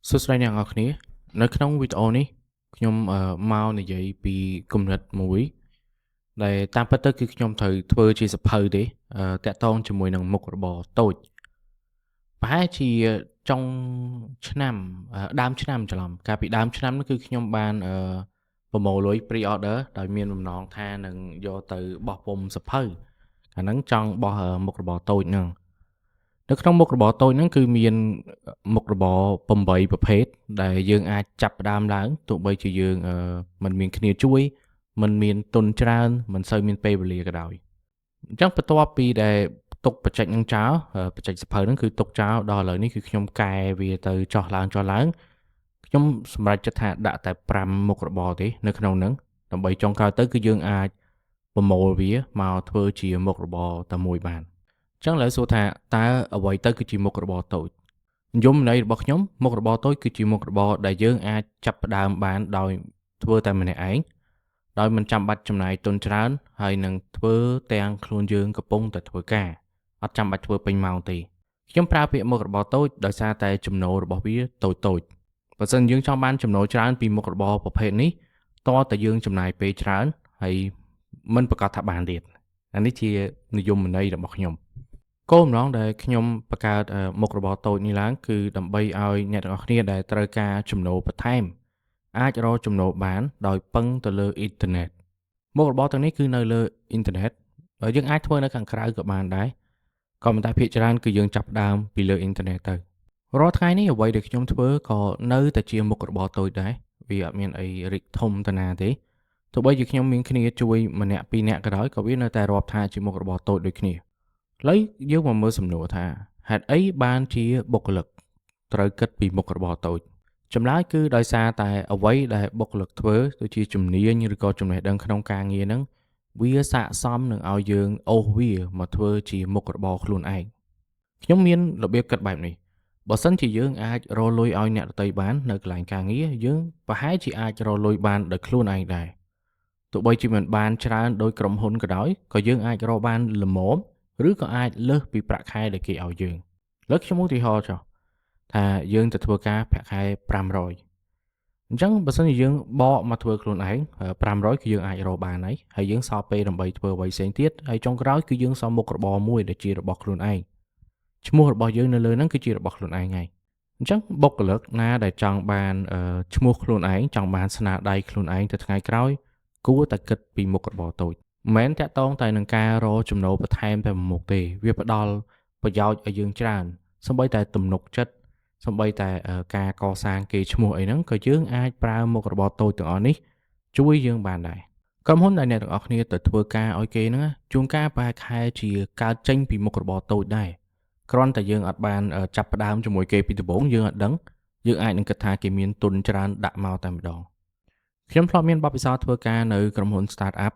សួស្តីអ្នកទាំងអស់គ្នានៅក្នុងវីដេអូនេះខ្ញុំមកនិយាយពីគំនិតមួយដែលតាមពិតទៅគឺខ្ញុំត្រូវធ្វើជាសៀវភៅទេតាក់ទងជាមួយនឹងមុខរបរតូចប្រហែលជាចុងឆ្នាំដើមឆ្នាំច្រឡំកាលពីដើមឆ្នាំនោះគឺខ្ញុំបានប្រមូលលុយ pre order ដោយមានបំណងថានឹងយកទៅបោះពុម្ពសៀវភៅអាហ្នឹងចង់បោះមុខរបរតូចហ្នឹងនៅក្នុងមុខរបរតូចហ្នឹងគឺមានមុខរបរ8ប្រភេទដែលយើងអាចចាប់ផ្ដើមឡើងទោះបីជាយើងមិនមានគ្នាជួយមិនមានទុនច្រើនមិនសូវមានពេលវេលាក៏ដោយអញ្ចឹងបន្ទាប់ពីដែលទុក project ហ្នឹងចោល project សៀវភៅហ្នឹងគឺទុកចោលដល់ឥឡូវនេះគឺខ្ញុំកែវាទៅចោះឡើងចោះឡើងខ្ញុំសម្រេចចិត្តថាដាក់តែ5មុខរបរទេនៅក្នុងហ្នឹងដើម្បីចុងក្រោយទៅគឺយើងអាចប្រមូលវាមកធ្វើជាមុខរបរតែមួយបានចឹងឥឡូវសួរថាតើអ្វីទៅគឺជាមុខរបរតូចនិយមន័យរបស់ខ្ញុំមុខរបរតូចគឺជាមុខរបរដែលយើងអាចចាប់ផ្ដើមបានដោយធ្វើតែម្នាក់ឯងដោយមិនចាំបាច់ចំណាយទុនច្រើនហើយនឹងធ្វើទាំងខ្លួនយើងកំពុងតែធ្វើការអត់ចាំបាច់ធ្វើពេញម៉ោងទេខ្ញុំប្រើពាក្យមុខរបរតូចដោយសារតែចំណូលរបស់វាតូចតូចបើសិនយើងចង់បានចំណូលច្រើនពីមុខរបរប្រភេទនេះតើយើងចំណាយពេលច្រើនហើយមិនប្រាកដថាបានទៀតអានេះជានិយមន័យរបស់ខ្ញុំគោលបំណងដែលខ្ញុំបង្កើតមុខរបរតូចនេះឡើងគឺដើម្បីឲ្យអ្នកទាំងអស់គ្នាដែលត្រូវការចំណូលបន្ថែមអាចរកចំណូលបានដោយពឹងទៅលើអ៊ីនធឺណិតមុខរបរទាំងនេះគឺនៅលើអ៊ីនធឺណិតយើងអាចធ្វើនៅខាងក្រៅក៏បានដែរក៏ប៉ុន្តែភាគច្រើនគឺយើងចាប់ផ្ដើមពីលើអ៊ីនធឺណិតទៅរាល់ថ្ងៃនេះអ្វីដែលខ្ញុំធ្វើក៏នៅតែជាមុខរបរតូចដែរវាអត់មានអីរីកធំទៅណាទេទោះបីជាខ្ញុំមានគ្នាជួយម្នាក់ពីរនាក់ក៏ដោយក៏វានៅតែរាប់ថាជាមុខរបរតូចដូចគ្នាឥឡូវយើងមកមើលសំណួរថាហេតុអីបានជាបុគ្គលិកត្រូវគិតពីមុខរបរតូចចម្លើយគឺដោយសារតែអ្វីដែលបុគ្គលិកធ្វើដូចជាជំនាញឬក៏ចំណេះដឹងក្នុងការងារហ្នឹងវាស័ក្តិសមនឹងឲ្យយើងអូសវាមកធ្វើជាមុខរបរខ្លួនឯងខ្ញុំមានរបៀបគិតបែបនេះបើសិនជាយើងអាចរកលុយឲ្យអ្នកដទៃបាននៅកន្លែងការងារយើងប្រហែលជាអាចរកលុយបានដោយខ្លួនឯងដែរទោះបីជាមិនបានច្រើនដោយក្រុមហ៊ុនក៏ដោយក៏យើងអាចរកបានល្មមឬក៏អាចលើសពីប្រាក់ខែដែលគេឲ្យយើងលើកខ្ញុំឧទាហរណ៍ចុះថាយើងទៅធ្វើការប្រាក់ខែ500អញ្ចឹងបើសិនជាយើងបកមកធ្វើខ្លួនឯង500គឺយើងអាចរកបានហើយហើយយើងសល់ពេលដើម្បីធ្វើអ្វីផ្សេងទៀតហើយចុងក្រោយគឺយើងសល់មុខរបរមួយដែលជារបស់ខ្លួនឯងឈ្មោះរបស់យើងនៅលើហ្នឹងគឺជារបស់ខ្លួនឯងហើយអញ្ចឹងបុគ្គលិកណាដែលចង់បានឈ្មោះខ្លួនឯងចង់បានស្នាដៃខ្លួនឯងទៅថ្ងៃក្រោយគួរតែគិតពីមុខរបរតូចមិនមែនតាក់ទងតែនឹងការរកចំណូលបន្ថែមតែមួយមុខទេវាផ្ដល់ប្រយោជន៍ឲ្យយើងច្រើនសូម្បីតែទំនុកចិត្តសូម្បីតែការកសាងកេរ្តិ៍ឈ្មោះអីហ្នឹងក៏យើងអាចប្រើមុខរបរតូចទាំងអស់នេះជួយយើងបានដែរក្រុមហ៊ុនដែលអ្នកទាំងអស់គ្នាទៅធ្វើការឲ្យគេហ្នឹងជួនកាលប្រហែលខែជាកើតចេញពីមុខរបរតូចដែរគ្រាន់តែយើងអត់បានចាប់ផ្ដើមជាមួយគេពីដំបូងយើងអត់ដឹងយើងអាចនឹងគិតថាគេមានទុនច្រើនដាក់មកតែម្ដងខ្ញុំធ្លាប់មានបទពិសោធន៍ធ្វើការនៅក្រុមហ៊ុន start up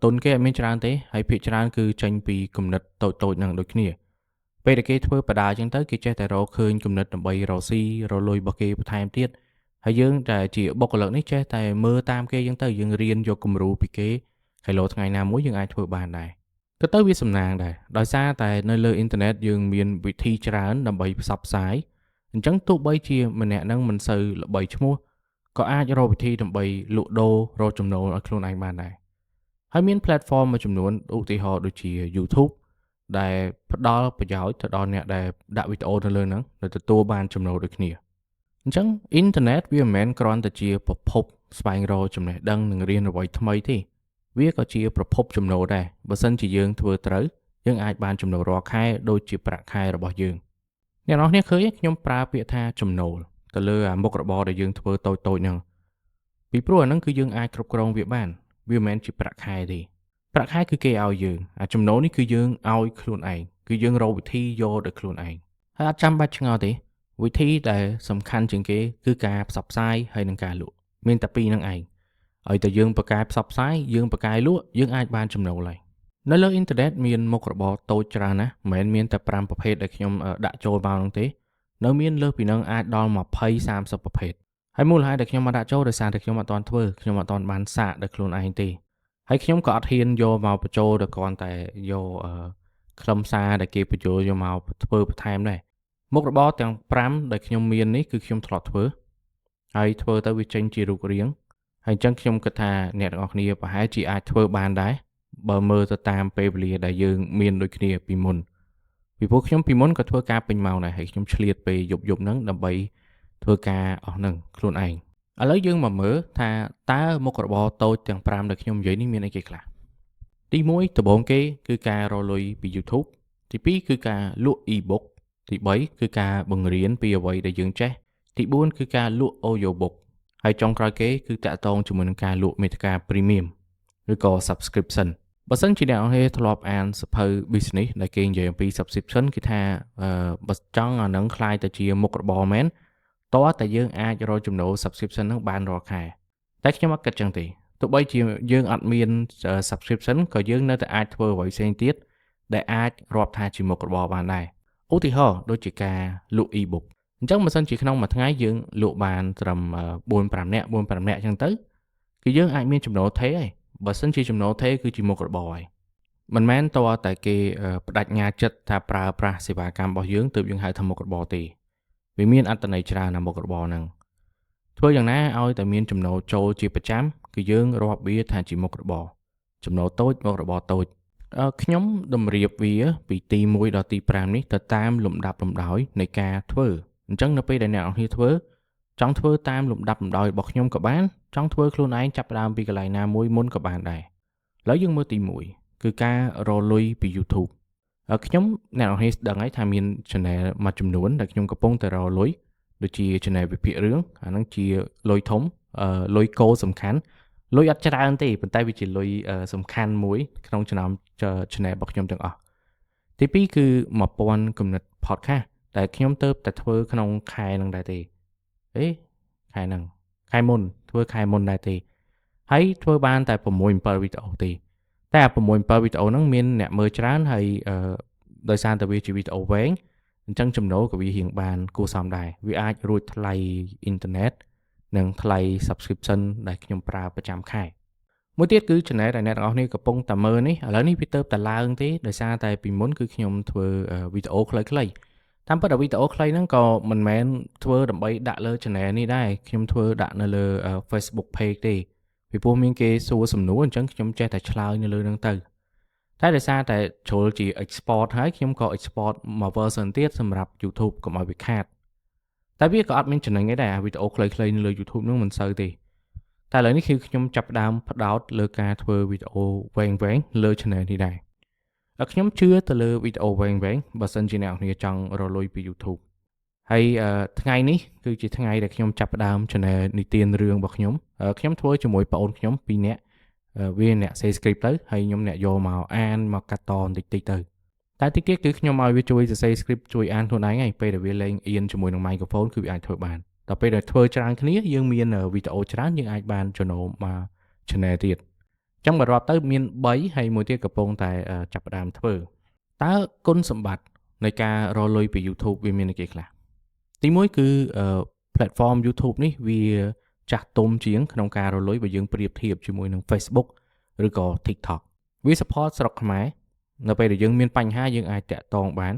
ទុនគេអត់មានច្រើនទេហើយភាគច្រើនគឺចេញពីគំនិតតូចៗហ្នឹងដូចគ្នាពេលដែលគេធ្វើបដាអញ្ចឹងទៅគេចេះតែរកឃើញគំនិតដើម្បីរកស៊ីរកលុយរបស់គេបន្ថែមទៀតហើយយើងតែជាបុគ្គលិកនេះចេះតែមើលតាមគេអញ្ចឹងទៅយើងរៀនយកគំរូពីគេហើយលោថ្ងៃណាមួយយើងអាចធ្វើបានដែរក៏ទៅវាសំណាងដែរដោយសារតែនៅលើអ៊ីនធឺណិតយើងមានវិធីច្រើនដើម្បីផ្សព្វផ្សាយអញ្ចឹងទោះបីជាម្នាក់ហ្នឹងមិនសូវល្បីឈ្មោះក៏អាចរកវិធីដើម្បីលក់ដូររកចំណូលឲ្យខ្លួនឯងបានដែរហើយមាន platform មួយចំនួនឧទាហរណ៍ដូចជា YouTube ដែលផ្ដល់ប្រយោជន៍ទៅដល់អ្នកដែលដាក់វីដេអូនៅលើហ្នឹងដែលទទួលបានចំណូលដូចគ្នាអញ្ចឹងអ៊ីនធឺណិតវាមិនមែនគ្រាន់តែជាប្រភពស្វែងរកចំណេះដឹងនិងរៀនអ្វីថ្មីទេវាក៏ជាប្រភពចំណូលដែរបើសិនជាយើងធ្វើត្រូវយើងអាចបានចំណូលរាល់ខែដូចជាប្រាក់ខែរបស់យើងអ្នកនរគ្នាឃើញខ្ញុំប្រើពាក្យថាចំណូលទៅលើអាមុខរបរដែលយើងធ្វើតូចៗហ្នឹងពីព្រោះអាហ្នឹងគឺយើងអាចគ្រប់គ្រងវាបានវាមិនមែនជាប្រាក់ខែទេប្រាក់ខែគឺគេឲ្យយើងអាចំណូលនេះគឺយើងឲ្យខ្លួនឯងគឺយើងរកវិធីយកដោយខ្លួនឯងហើយអត់ចាំបាច់ឆ្ងល់ទេវិធីដែលសំខាន់ជាងគេគឺការផ្សព្វផ្សាយហើយនិងការលក់មានតែពីរហ្នឹងឯងឲ្យតែយើងបកកែផ្សព្វផ្សាយយើងបកកែលក់យើងអាចបានចំណូលហើយនៅលើអ៊ីនធឺណិតមានមុខរបរតូចច្រើនណាស់មិនមែនមានតែ5ប្រភេទដែលខ្ញុំដាក់ចូលមកនោះទេនៅមានលើសពីនឹងអាចដល់20 30ប្រភេទហើយមូលហេតុដែលខ្ញុំមកដាក់ចូលដោយសារតែខ្ញុំអត់ទាន់ធ្វើខ្ញុំអត់ទាន់បានសាកដោយខ្លួនឯងទេហើយខ្ញុំក៏អត់ហ៊ានយកមកបញ្ចូលដល់គ្រាន់តែយកខ្លឹមសារដែលគេបញ្ចូលយកមកធ្វើបន្ថែមដែរ មុខរបរទាំង5ដែលខ្ញុំមាននេះគឺខ្ញុំធ្លាប់ធ្វើហើយធ្វើទៅវាចេញជារូបរាងហើយអញ្ចឹងខ្ញុំគិតថាអ្នកទាំងអស់គ្នាប្រហែលជាអាចធ្វើបានដែរបើមើលទៅតាមពេលវេលាដែលយើងមានដូចគ្នាពីមុនពីព្រោះខ្ញុំពីមុនក៏ធ្វើការពេញម៉ោងដែរហើយខ្ញុំឆ្លៀតពេលយប់យប់ហ្នឹងដើម្បីធ្វើការអស់ហ្នឹងខ្លួនឯងឥឡូវយើងមកមើលថាតើមុខរបរតូចទាំង5ដែលខ្ញុំនិយាយនេះមានអីគេខ្លះទី1ដំបូងគេគឺការរកលុយពី YouTube ទី2គឺការលក់ e-book ទី3គឺការបង្រៀនពីអ្វីដែលយើងចេះទី4គឺការលក់ audio book ហើយចុងក្រោយគេគឺតាក់ទងជាមួយនឹងការលក់មាតិកា premium ឬក៏ subscription បើសិនជាអ្នកនរធ្លាប់អានសៀវភៅ business ដែលគេនិយាយអំពី subscription គេថាបើចង់អានឹងក្លាយទៅជាមុខរបរមែនតើតែយើងអាចរកចំណូល subscription ហ្នឹងបានរាល់ខែតែខ្ញុំអត់គិតចឹងទេទោះបីជាយើងអត់មាន subscription ក៏យើងនៅតែអាចធ្វើអ្វីផ្សេងទៀតដែលអាចរាប់ថាជាមុខរបរបានដែរឧទាហរណ៍ដូចជាការលក់ e-book អញ្ចឹងបើសិនជាក្នុងមួយថ្ងៃយើងលក់បានត្រឹម4 5នាក់4 5នាក់អញ្ចឹងទៅគឺយើងអាចមានចំណូលថេរហើយបើសិនជាចំណូលថេរគឺជាមុខរបរហើយមិនមែនតើតែគេបដិញ្ញាចិត្តថាប្រើប្រាស់សេវាកម្មរបស់យើងទើបយើងហៅថាមុខរបរទេវាមានអត្ថន័យច្រើនណាស់មុខរបរហ្នឹងធ្វើយ៉ាងណាឲ្យតែមានចំណូលចូលជាប្រចាំគឺយើងរាប់វាថាជាមុខរបរចំណូលតូចមុខរបរតូចខ្ញុំតម្រៀបវាពីទី1ដល់ទី5នេះទៅតាមលំដាប់លំដោយនៃការធ្វើអញ្ចឹងនៅពេលដែលអ្នកនរគ្នាធ្វើចង់ធ្វើតាមលំដាប់លំដោយរបស់ខ្ញុំក៏បានចង់ធ្វើខ្លួនឯងចាប់ផ្ដើមពីកន្លែងណាមួយមុនក៏បានដែរឥឡូវយើងមើលទី1គឺការរកលុយពី YouTube ខ្ញុំអ្នកនរគ្នាដឹងហើយថាមាន channel មួយចំនួនដែលខ្ញុំកំពុងតែរកលុយដូចជា channel វិភាគរឿងអាហ្នឹងជាលុយធំលុយកោសំខាន់លុយអត់ច្រើនទេប៉ុន្តែវាជាលុយសំខាន់មួយក្នុងចំណោម channel របស់ខ្ញុំទាំងអស់ទី2គឺ1000គំនិត podcast ដែលខ្ញុំទៅតែធ្វើក្នុងខែហ្នឹងដែរទេអេខែហ្នឹងខែមុនធ្វើខែមុនដែរទេហើយធ្វើបានតែ6 7វីដេអូទេតែអា6 7វីដេអូហ្នឹងមានអ្នកមើលច្រើនហើយដោយសារតែវាជាវីដេអូវែងអញ្ចឹងចំណូលក៏វារៀងបានគួរសមដែរវាអាចរួចថ្លៃអ៊ីនធឺណិតនិងថ្លៃ subscription ដែលខ្ញុំប្រើប្រចាំខែមួយទៀតគឺ channel ដែលអ្នកទាំងអស់គ្នាកំពុងតែមើលនេះឥឡូវនេះវាទៅតែឡើងទេដោយសារតែពីមុនគឺខ្ញុំធ្វើវីដេអូខ្លីៗតាមពិតវីដេអូខ្លីហ្នឹងក៏មិនមែនធ្វើដើម្បីដាក់លើ channel នេះដែរខ្ញុំធ្វើដាក់នៅលើ Facebook page ទេពីព្រោះមានគេសួរសំណួរអញ្ចឹងខ្ញុំចេះតែឆ្លើយនៅលើហ្នឹងទៅតែដោយសារតែជ្រុលជា export ហើយខ្ញុំក៏ export មួយ version ទៀតសម្រាប់ YouTube កុំឲ្យវាខាតតែវាក៏អត់មានចំណេញអីដែរវីដេអូខ្លីៗនៅលើ YouTube ហ្នឹងមិនសូវទេតែឥឡូវនេះគឺខ្ញុំចាប់ផ្ដើមផ្ដោតលើការធ្វើវីដេអូវែងៗលើ channel នេះដែរខ្ញុំជឿទៅលើវីដេអូវែងៗបើសិនជាអ្នកនរគ្នាចង់រកលុយពី YouTube ហើយថ្ងៃនេះគឺជាថ្ងៃដែលខ្ញុំចាប់ផ្ដើម channel និទានរឿងរបស់ខ្ញុំខ្ញុំធ្វើជាមួយប្អូនខ្ញុំពីរនាក់វាអ្នកសេ script ទៅហើយខ្ញុំអ្នកយកមកអានមកកាត់តបន្តិចតិចទៅតែតិចទៀតគឺខ្ញុំឲ្យវាជួយសរសេរ script ជួយអានខ្លួនឯងហើយពេលដែលវាលេងអៀនជាមួយនឹង microphone គឺវាអាចធ្វើបានដល់ពេលដែលធ្វើច្រើនគ្នាយើងមានវីដេអូច្រើនយើងអាចបានចំណូលមក channel ទៀតអញ្ចឹងបើរាប់ទៅមាន3ហើយមួយទៀតកំពុងតែចាប់ផ្ដើមធ្វើតើគុណសម្បត្តិនៃការរកលុយពី YouTube វាមានអីគេខ្លះទី1គឺ platform YouTube នេះវាចាស់ទុំជាងក្នុងការរកលុយបើយើងប្រៀបធៀបជាមួយនឹង Facebook ឬក៏ TikTok វា support ស្រុកខ្មែរនៅពេលដែលយើងមានបញ្ហាយើងអាចតាក់ទងបាន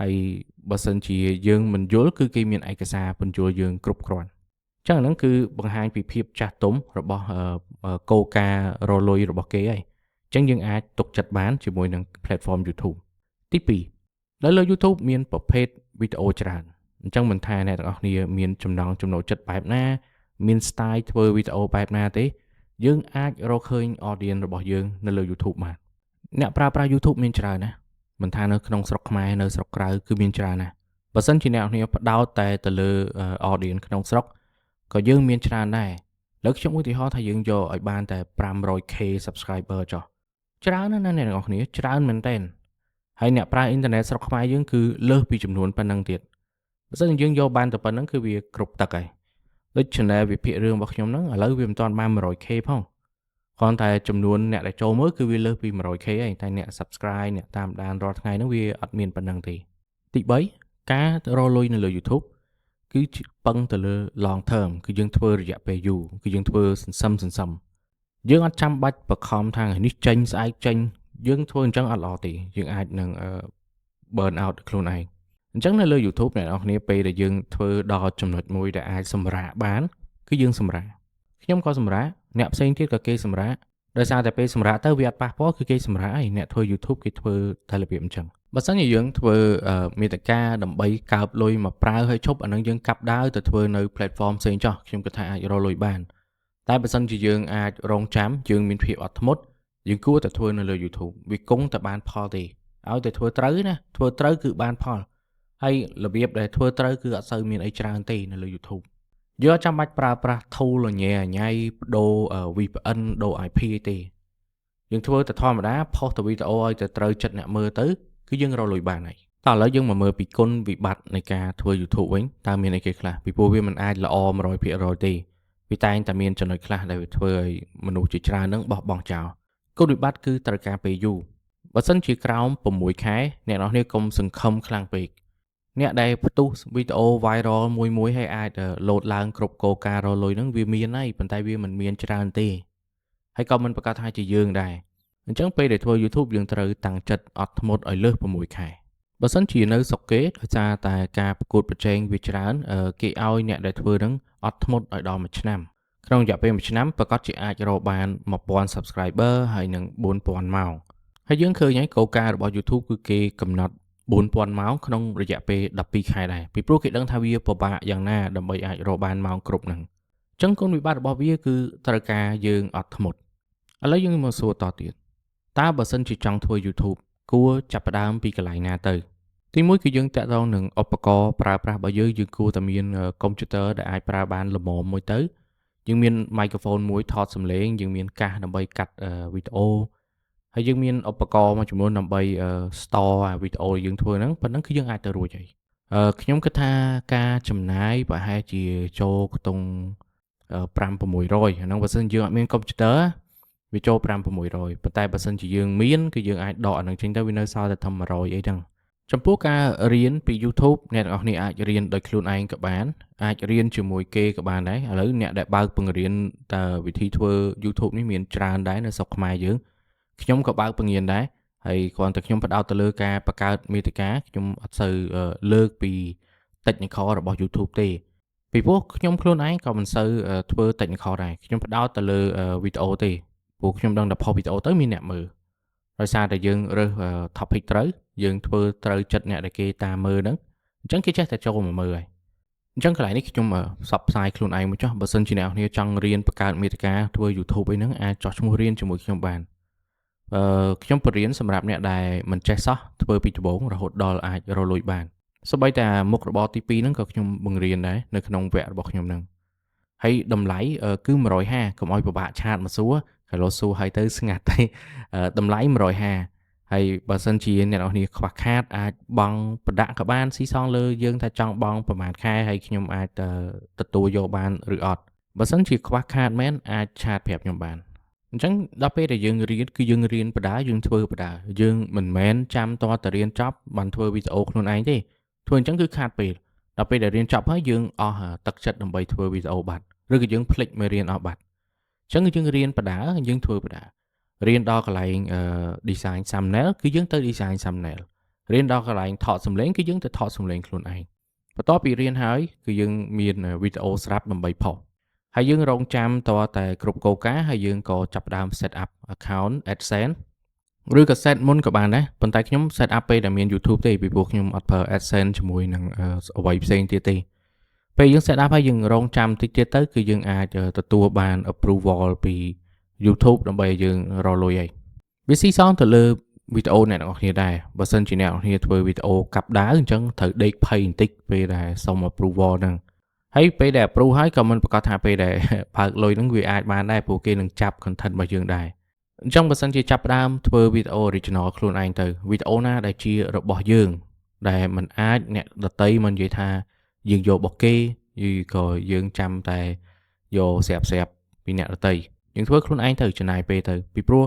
ហើយបើសិនជាយើងមិនយល់គឺគេមានឯកសារពន្យល់យើងគ្រប់គ្រាន់ចឹងអាហ្នឹងគឺបង្ហាញពីភាពចាស់ទុំរបស់គោលការណ៍រកលុយរបស់គេហើយអញ្ចឹងយើងអាចទុកចិត្តបានជាមួយនឹង platform YouTube ទី2នៅលើ YouTube មានប្រភេទវីដេអូច្រើនអញ្ចឹងមិនថាអ្នកទាំងអស់គ្នាមានចំណង់ចំណូលចិត្តបែបណាមាន style ធ្វើវីដេអូបែបណាទេយើងអាចរកឃើញ audience របស់យើងនៅលើ YouTube បានអ្នកប្រើប្រាស់ YouTube មានច្រើនណាស់មិនថានៅក្នុងស្រុកខ្មែរនៅស្រុកក្រៅគឺមានច្រើនណាស់បើសិនជាអ្នកនរផ្ដោតតែទៅលើ audience ក្នុងស្រុកក៏យើងមានច្រើនដែរលើខ្ញុំឧទាហរណ៍ថាយើងយកឲ្យបានតែ 500K subscriber ចុះច្រើនណាស់ណាអ្នកទាំងអស់គ្នាច្រើនមែនទែនហើយអ្នកប្រើអ៊ីនធឺណិតស្រុកខ្មែរយើងគឺលើសពីចំនួនប៉ុណ្ណឹងទៀតបើសិនជាយើងយកបានតែប៉ុណ្ណឹងគឺវាគ្រប់ទឹកហើយដូច channel វិភាគរឿងរបស់ខ្ញុំហ្នឹងឥឡូវវាមិនទាន់បាន 100K ផងគ្រាន់តែចំនួនអ្នកដែលចូលមើលគឺវាលើសពី 100K ហើយតែអ្នក subscribe អ្នកតាមដានរាល់ថ្ងៃហ្នឹងវាអត់មានប៉ុណ្ណឹងទេទី3ការរកលុយនៅលើ YouTube គឺពឹងទៅលើ long term គឺយើងធ្វើរយៈពេលយូរគឺយើងធ្វើសន្សឹមសន្សឹមយើងអត់ចាំបាច់បខំថាថ្ងៃនេះចេញស្អែកចេញយើងធ្វើអញ្ចឹងអត់ល្អទេយើងអាចនឹង burn out ខ្លួនឯង អញ្ចឹងនៅលើ YouTube អ្នកនរគ្នាពេលដែលយើងធ្វើដល់ចំណុចមួយដែលអាចសម្រាកបានគឺយើងសម្រាកខ្ញុំក៏សម្រាកអ្នកផ្សេងទៀតក៏គេសម្រាកដោយសារតែពេលសម្រាកទៅវាអត់ប៉ះពាល់គឺគេសម្រាកហើយអ្នកធ្វើ YouTube គេធ្វើតែរបៀបអញ្ចឹងបើសិនជាយើងធ្វើមាតិកាដើម្បីកើបលុយមកប្រើឲ្យឈប់អានឹងយើងកាប់ដាវទៅធ្វើនៅ platform ផ្សេងចោះខ្ញុំគិតថាអាចរកលុយបានតែបើសិនជាយើងអាចរងចាំយើងមានភាពអត់ធ្មត់យើងគួរតែធ្វើនៅលើ YouTube វាគង់តែបានផលទេឲ្យតែធ្វើត្រូវណាធ្វើត្រូវគឺបានផលហើយរបៀបដែលធ្វើត្រូវគឺអត់សូវមានអីច្រើនទេនៅលើ YouTube យើងអត់ចាំបាច់ប្រើប្រាស់ tool ញ៉ែញ៉ៃបដូរ VPN ដូរ IP ទេយើងធ្វើតែធម្មតាផុសទៅវីដេអូឲ្យតែត្រូវចិត្តអ្នកមើលទៅគឺយើងរកលុយបានហើយតោះឥឡូវយើងមកមើលពីគុណវិបត្តិនៃការធ្វើ YouTube វិញតើមានអីគេខ្លះពីព្រោះវាមិនអាចល្អ100%ទេវាតែងតែមានចំណុចខ្លះដែលវាធ្វើឲ្យមនុស្សជាច្រើននឹងបោះបង់ចោលគុណវិបត្តិគឺត្រូវការពេលយូរបើសិនជាក្រោម6ខែអ្នកនរគ្នាកុំសង្ឃឹមខ្លាំងពេកអ្នកដែលផ្ទុះវីដេអូ viral មួយមួយហើយអាចលោតឡើងគ្រប់គោលការណ៍រកលុយហ្នឹងវាមានហើយប៉ុន្តែវាមិនមានច្រើនទេហើយក៏មិនប្រកាសថាជាយើងដែរអញ្ចឹងពេលដែលធ្វើ YouTube យើងត្រូវតាំងចិត្តអត់ធ្មត់ឲ្យលើស6ខែបើសិនជានៅស្រុកគេដោយសារតែការប្រកួតប្រជែងវាច្រើនគេឲ្យអ្នកដែលធ្វើហ្នឹងអត់ធ្មត់ឲ្យដល់1ឆ្នាំក្នុងរយៈពេល1ឆ្នាំប្រកាសជាអាចរកបាន1000 subscriber ហើយនិង4000ម៉ោងហើយយើងឃើញហើយគោលការណ៍របស់ YouTube គឺគេកំណត់4000ម៉ោងក្នុងរយៈពេល12ខែដែរពីព្រោះគេដឹងថាវាពិបាកយ៉ាងណាដើម្បីអាចរកបានម៉ោងគ្រប់ហ្នឹងអញ្ចឹងគុណវិបត្តិរបស់វាគឺត្រូវការយើងអត់ធ្មត់ឥឡូវយើងមកសួរតទៀតតើបើសិនជាចង់ធ្វើ YouTube គួរចាប់ផ្ដើមពីកន្លែងណាទៅទីមួយគឺយើងតាក់ទងនឹងឧបករណ៍ប្រើប្រាស់របស់យើងយើងគួរតែមានកុំព្យូទ័រដែលអាចប្រើបានល្មមមួយទៅយើងមាន microphone មួយថតសំឡេងយើងមានកាសដើម្បីកាត់វីដេអូហើយយើងមានឧបករណ៍មួយចំនួនដើម្បី store អាវីដេអូយើងធ្វើហ្នឹងប៉ុណ្ណឹងគឺយើងអាចទៅរួចហើយខ្ញុំគិតថាការចំណាយប្រហែលជាចូលខ្ទង់5 600អាហ្នឹងបើសិនយើងអត់មានកុំព្យូទ័រវាចូល5 600ប៉ុន្តែបើសិនជាយើងមានគឺយើងអាចដកអាហ្នឹងចេញទៅវានៅសល់តែធំ100អីហ្នឹងចំពោះការរៀនពី YouTube អ្នកទាំងអស់គ្នាអាចរៀនដោយខ្លួនឯងក៏បានអាចរៀនជាមួយគេក៏បានដែរឥឡូវអ្នកដែលបើកបង្រៀនតើវិធីធ្វើ YouTube នេះមានច្រើនដែរនៅស្រុកខ្មែរយើងខ្ញុំក៏បើកបង្រៀនដែរហើយគ្រាន់តែខ្ញុំផ្ដោតទៅលើការបង្កើតមាតិកាខ្ញុំអត់សូវលើកពី technical របស់ YouTube ទេពីព្រោះខ្ញុំខ្លួនឯងក៏មិនសូវធ្វើ technical ដែរខ្ញុំផ្ដោតទៅលើវីដេអូទេព្រោះខ្ញុំដឹងតែផុសវីដេអូទៅមានអ្នកមើលដោយសារតែយើងរើស topic ត្រូវយើងធ្វើត្រូវចិត្តអ្នកដែលគេតាមមើលហ្នឹងអញ្ចឹងគេចេះតែចូលមកមើលហើយអញ្ចឹងកន្លែងនេះខ្ញុំផ្សព្វផ្សាយខ្លួនឯងមកចុះបើសិនជាអ្នកនរចង់រៀនបង្កើតមាតិកាធ្វើ YouTube អីហ្នឹងអាចចុះឈ្មោះរៀនជាមួយខ្ញុំបានអឺខ្ញុំបរៀនសម្រាប់អ្នកដែលមិនចេះសោះធ្វើពីដំបូងរហូតដល់អាចរកលុយបានសូម្បីតែមុខរបរទី2ហ្នឹងក៏ខ្ញុំបង្រៀនដែរនៅក្នុងវគ្គរបស់ខ្ញុំហ្នឹងហើយតម្លៃគឺ150កុំឲ្យពិបាក chat មកសួរកាឡូសួរឲ្យទៅស្ងាត់ទេតម្លៃ150ហើយបើសិនជាអ្នកនរគ្នាខ្វះខាតអាចបង់ប្រដាក់ក៏បានស៊ីសងលើយើងថាចង់បង់ប្រហែលខែហើយខ្ញុំអាចទទួលយកបានឬអត់បើសិនជាខ្វះខាតមែនអាច chat ប្រាប់ខ្ញុំបានអញ្ចឹងដល់ពេលដែលយើងរៀនគឺយើងរៀនបដាយើងធ្វើបដាយើងមិនមែនចាំតតែរៀនចប់បានធ្វើវីដេអូខ្លួនឯងទេធ្វើអញ្ចឹងគឺខាតពេលដល់ពេលដែលរៀនចប់ហើយយើងអស់ទឹកចិត្តដើម្បីធ្វើវីដេអូបាត់ឬក៏យើងភ្លេចមេរៀនអស់បាត់អញ្ចឹងយើងរៀនបដាយើងធ្វើបដារៀនដល់កន្លែង design thumbnail គឺយើងទៅ design thumbnail រៀនដល់កន្លែងថតសំឡេងគឺយើងទៅថតសំឡេងខ្លួនឯងបន្ទាប់ពីរៀនហើយគឺយើងមានវីដេអូស្រាប់ដើម្បីផុសហើយយើងរងចាំតតែគ្រប់គោលការណ៍ហើយយើងក៏ចាប់ផ្ដើម set up account AdSense ឬក៏ set មុនក៏បានដែរប៉ុន្តែខ្ញុំ set up ពេលដែលមាន YouTube ទេពីព្រោះខ្ញុំអត់ប្រើ AdSense ជាមួយនឹងអ្វីផ្សេងទៀតទេពេលយើង set up ហើយយើងរងចាំតិចទៀតទៅគឺយើងអាចទទួលបាន approval ពី YouTube ដើម្បីឲ្យយើងរកលុយហើយវាស៊ីសងទៅលើវីដេអូអ្នកនរគ្នាដែរបើសិនជាអ្នកនរគ្នាធ្វើវីដេអូកាប់ដាវអញ្ចឹងត្រូវដេកភ័យបន្តិចពេលដែលសុំ approval ហ្នឹងហើយពេលដែល approve ហើយក៏មិនប្រកាសថាពេលដែលបើកលុយហ្នឹងវាអាចបានដែរព្រោះគេនឹងចាប់ content របស់យើងដែរអញ្ចឹងបើសិនជាចាប់ផ្ដើមធ្វើវីដេអូ original ខ្លួនឯងទៅវីដេអូណាដែលជារបស់យើងដែលมันអាចអ្នកដតីមកនិយាយថាយើងយករបស់គេឬក៏យើងចាំតែយកស្រាប់ស្រាប់ពីអ្នកដតីយើងធ្វើខ្លួនឯងទៅចំណាយពេលទៅពីព្រោះ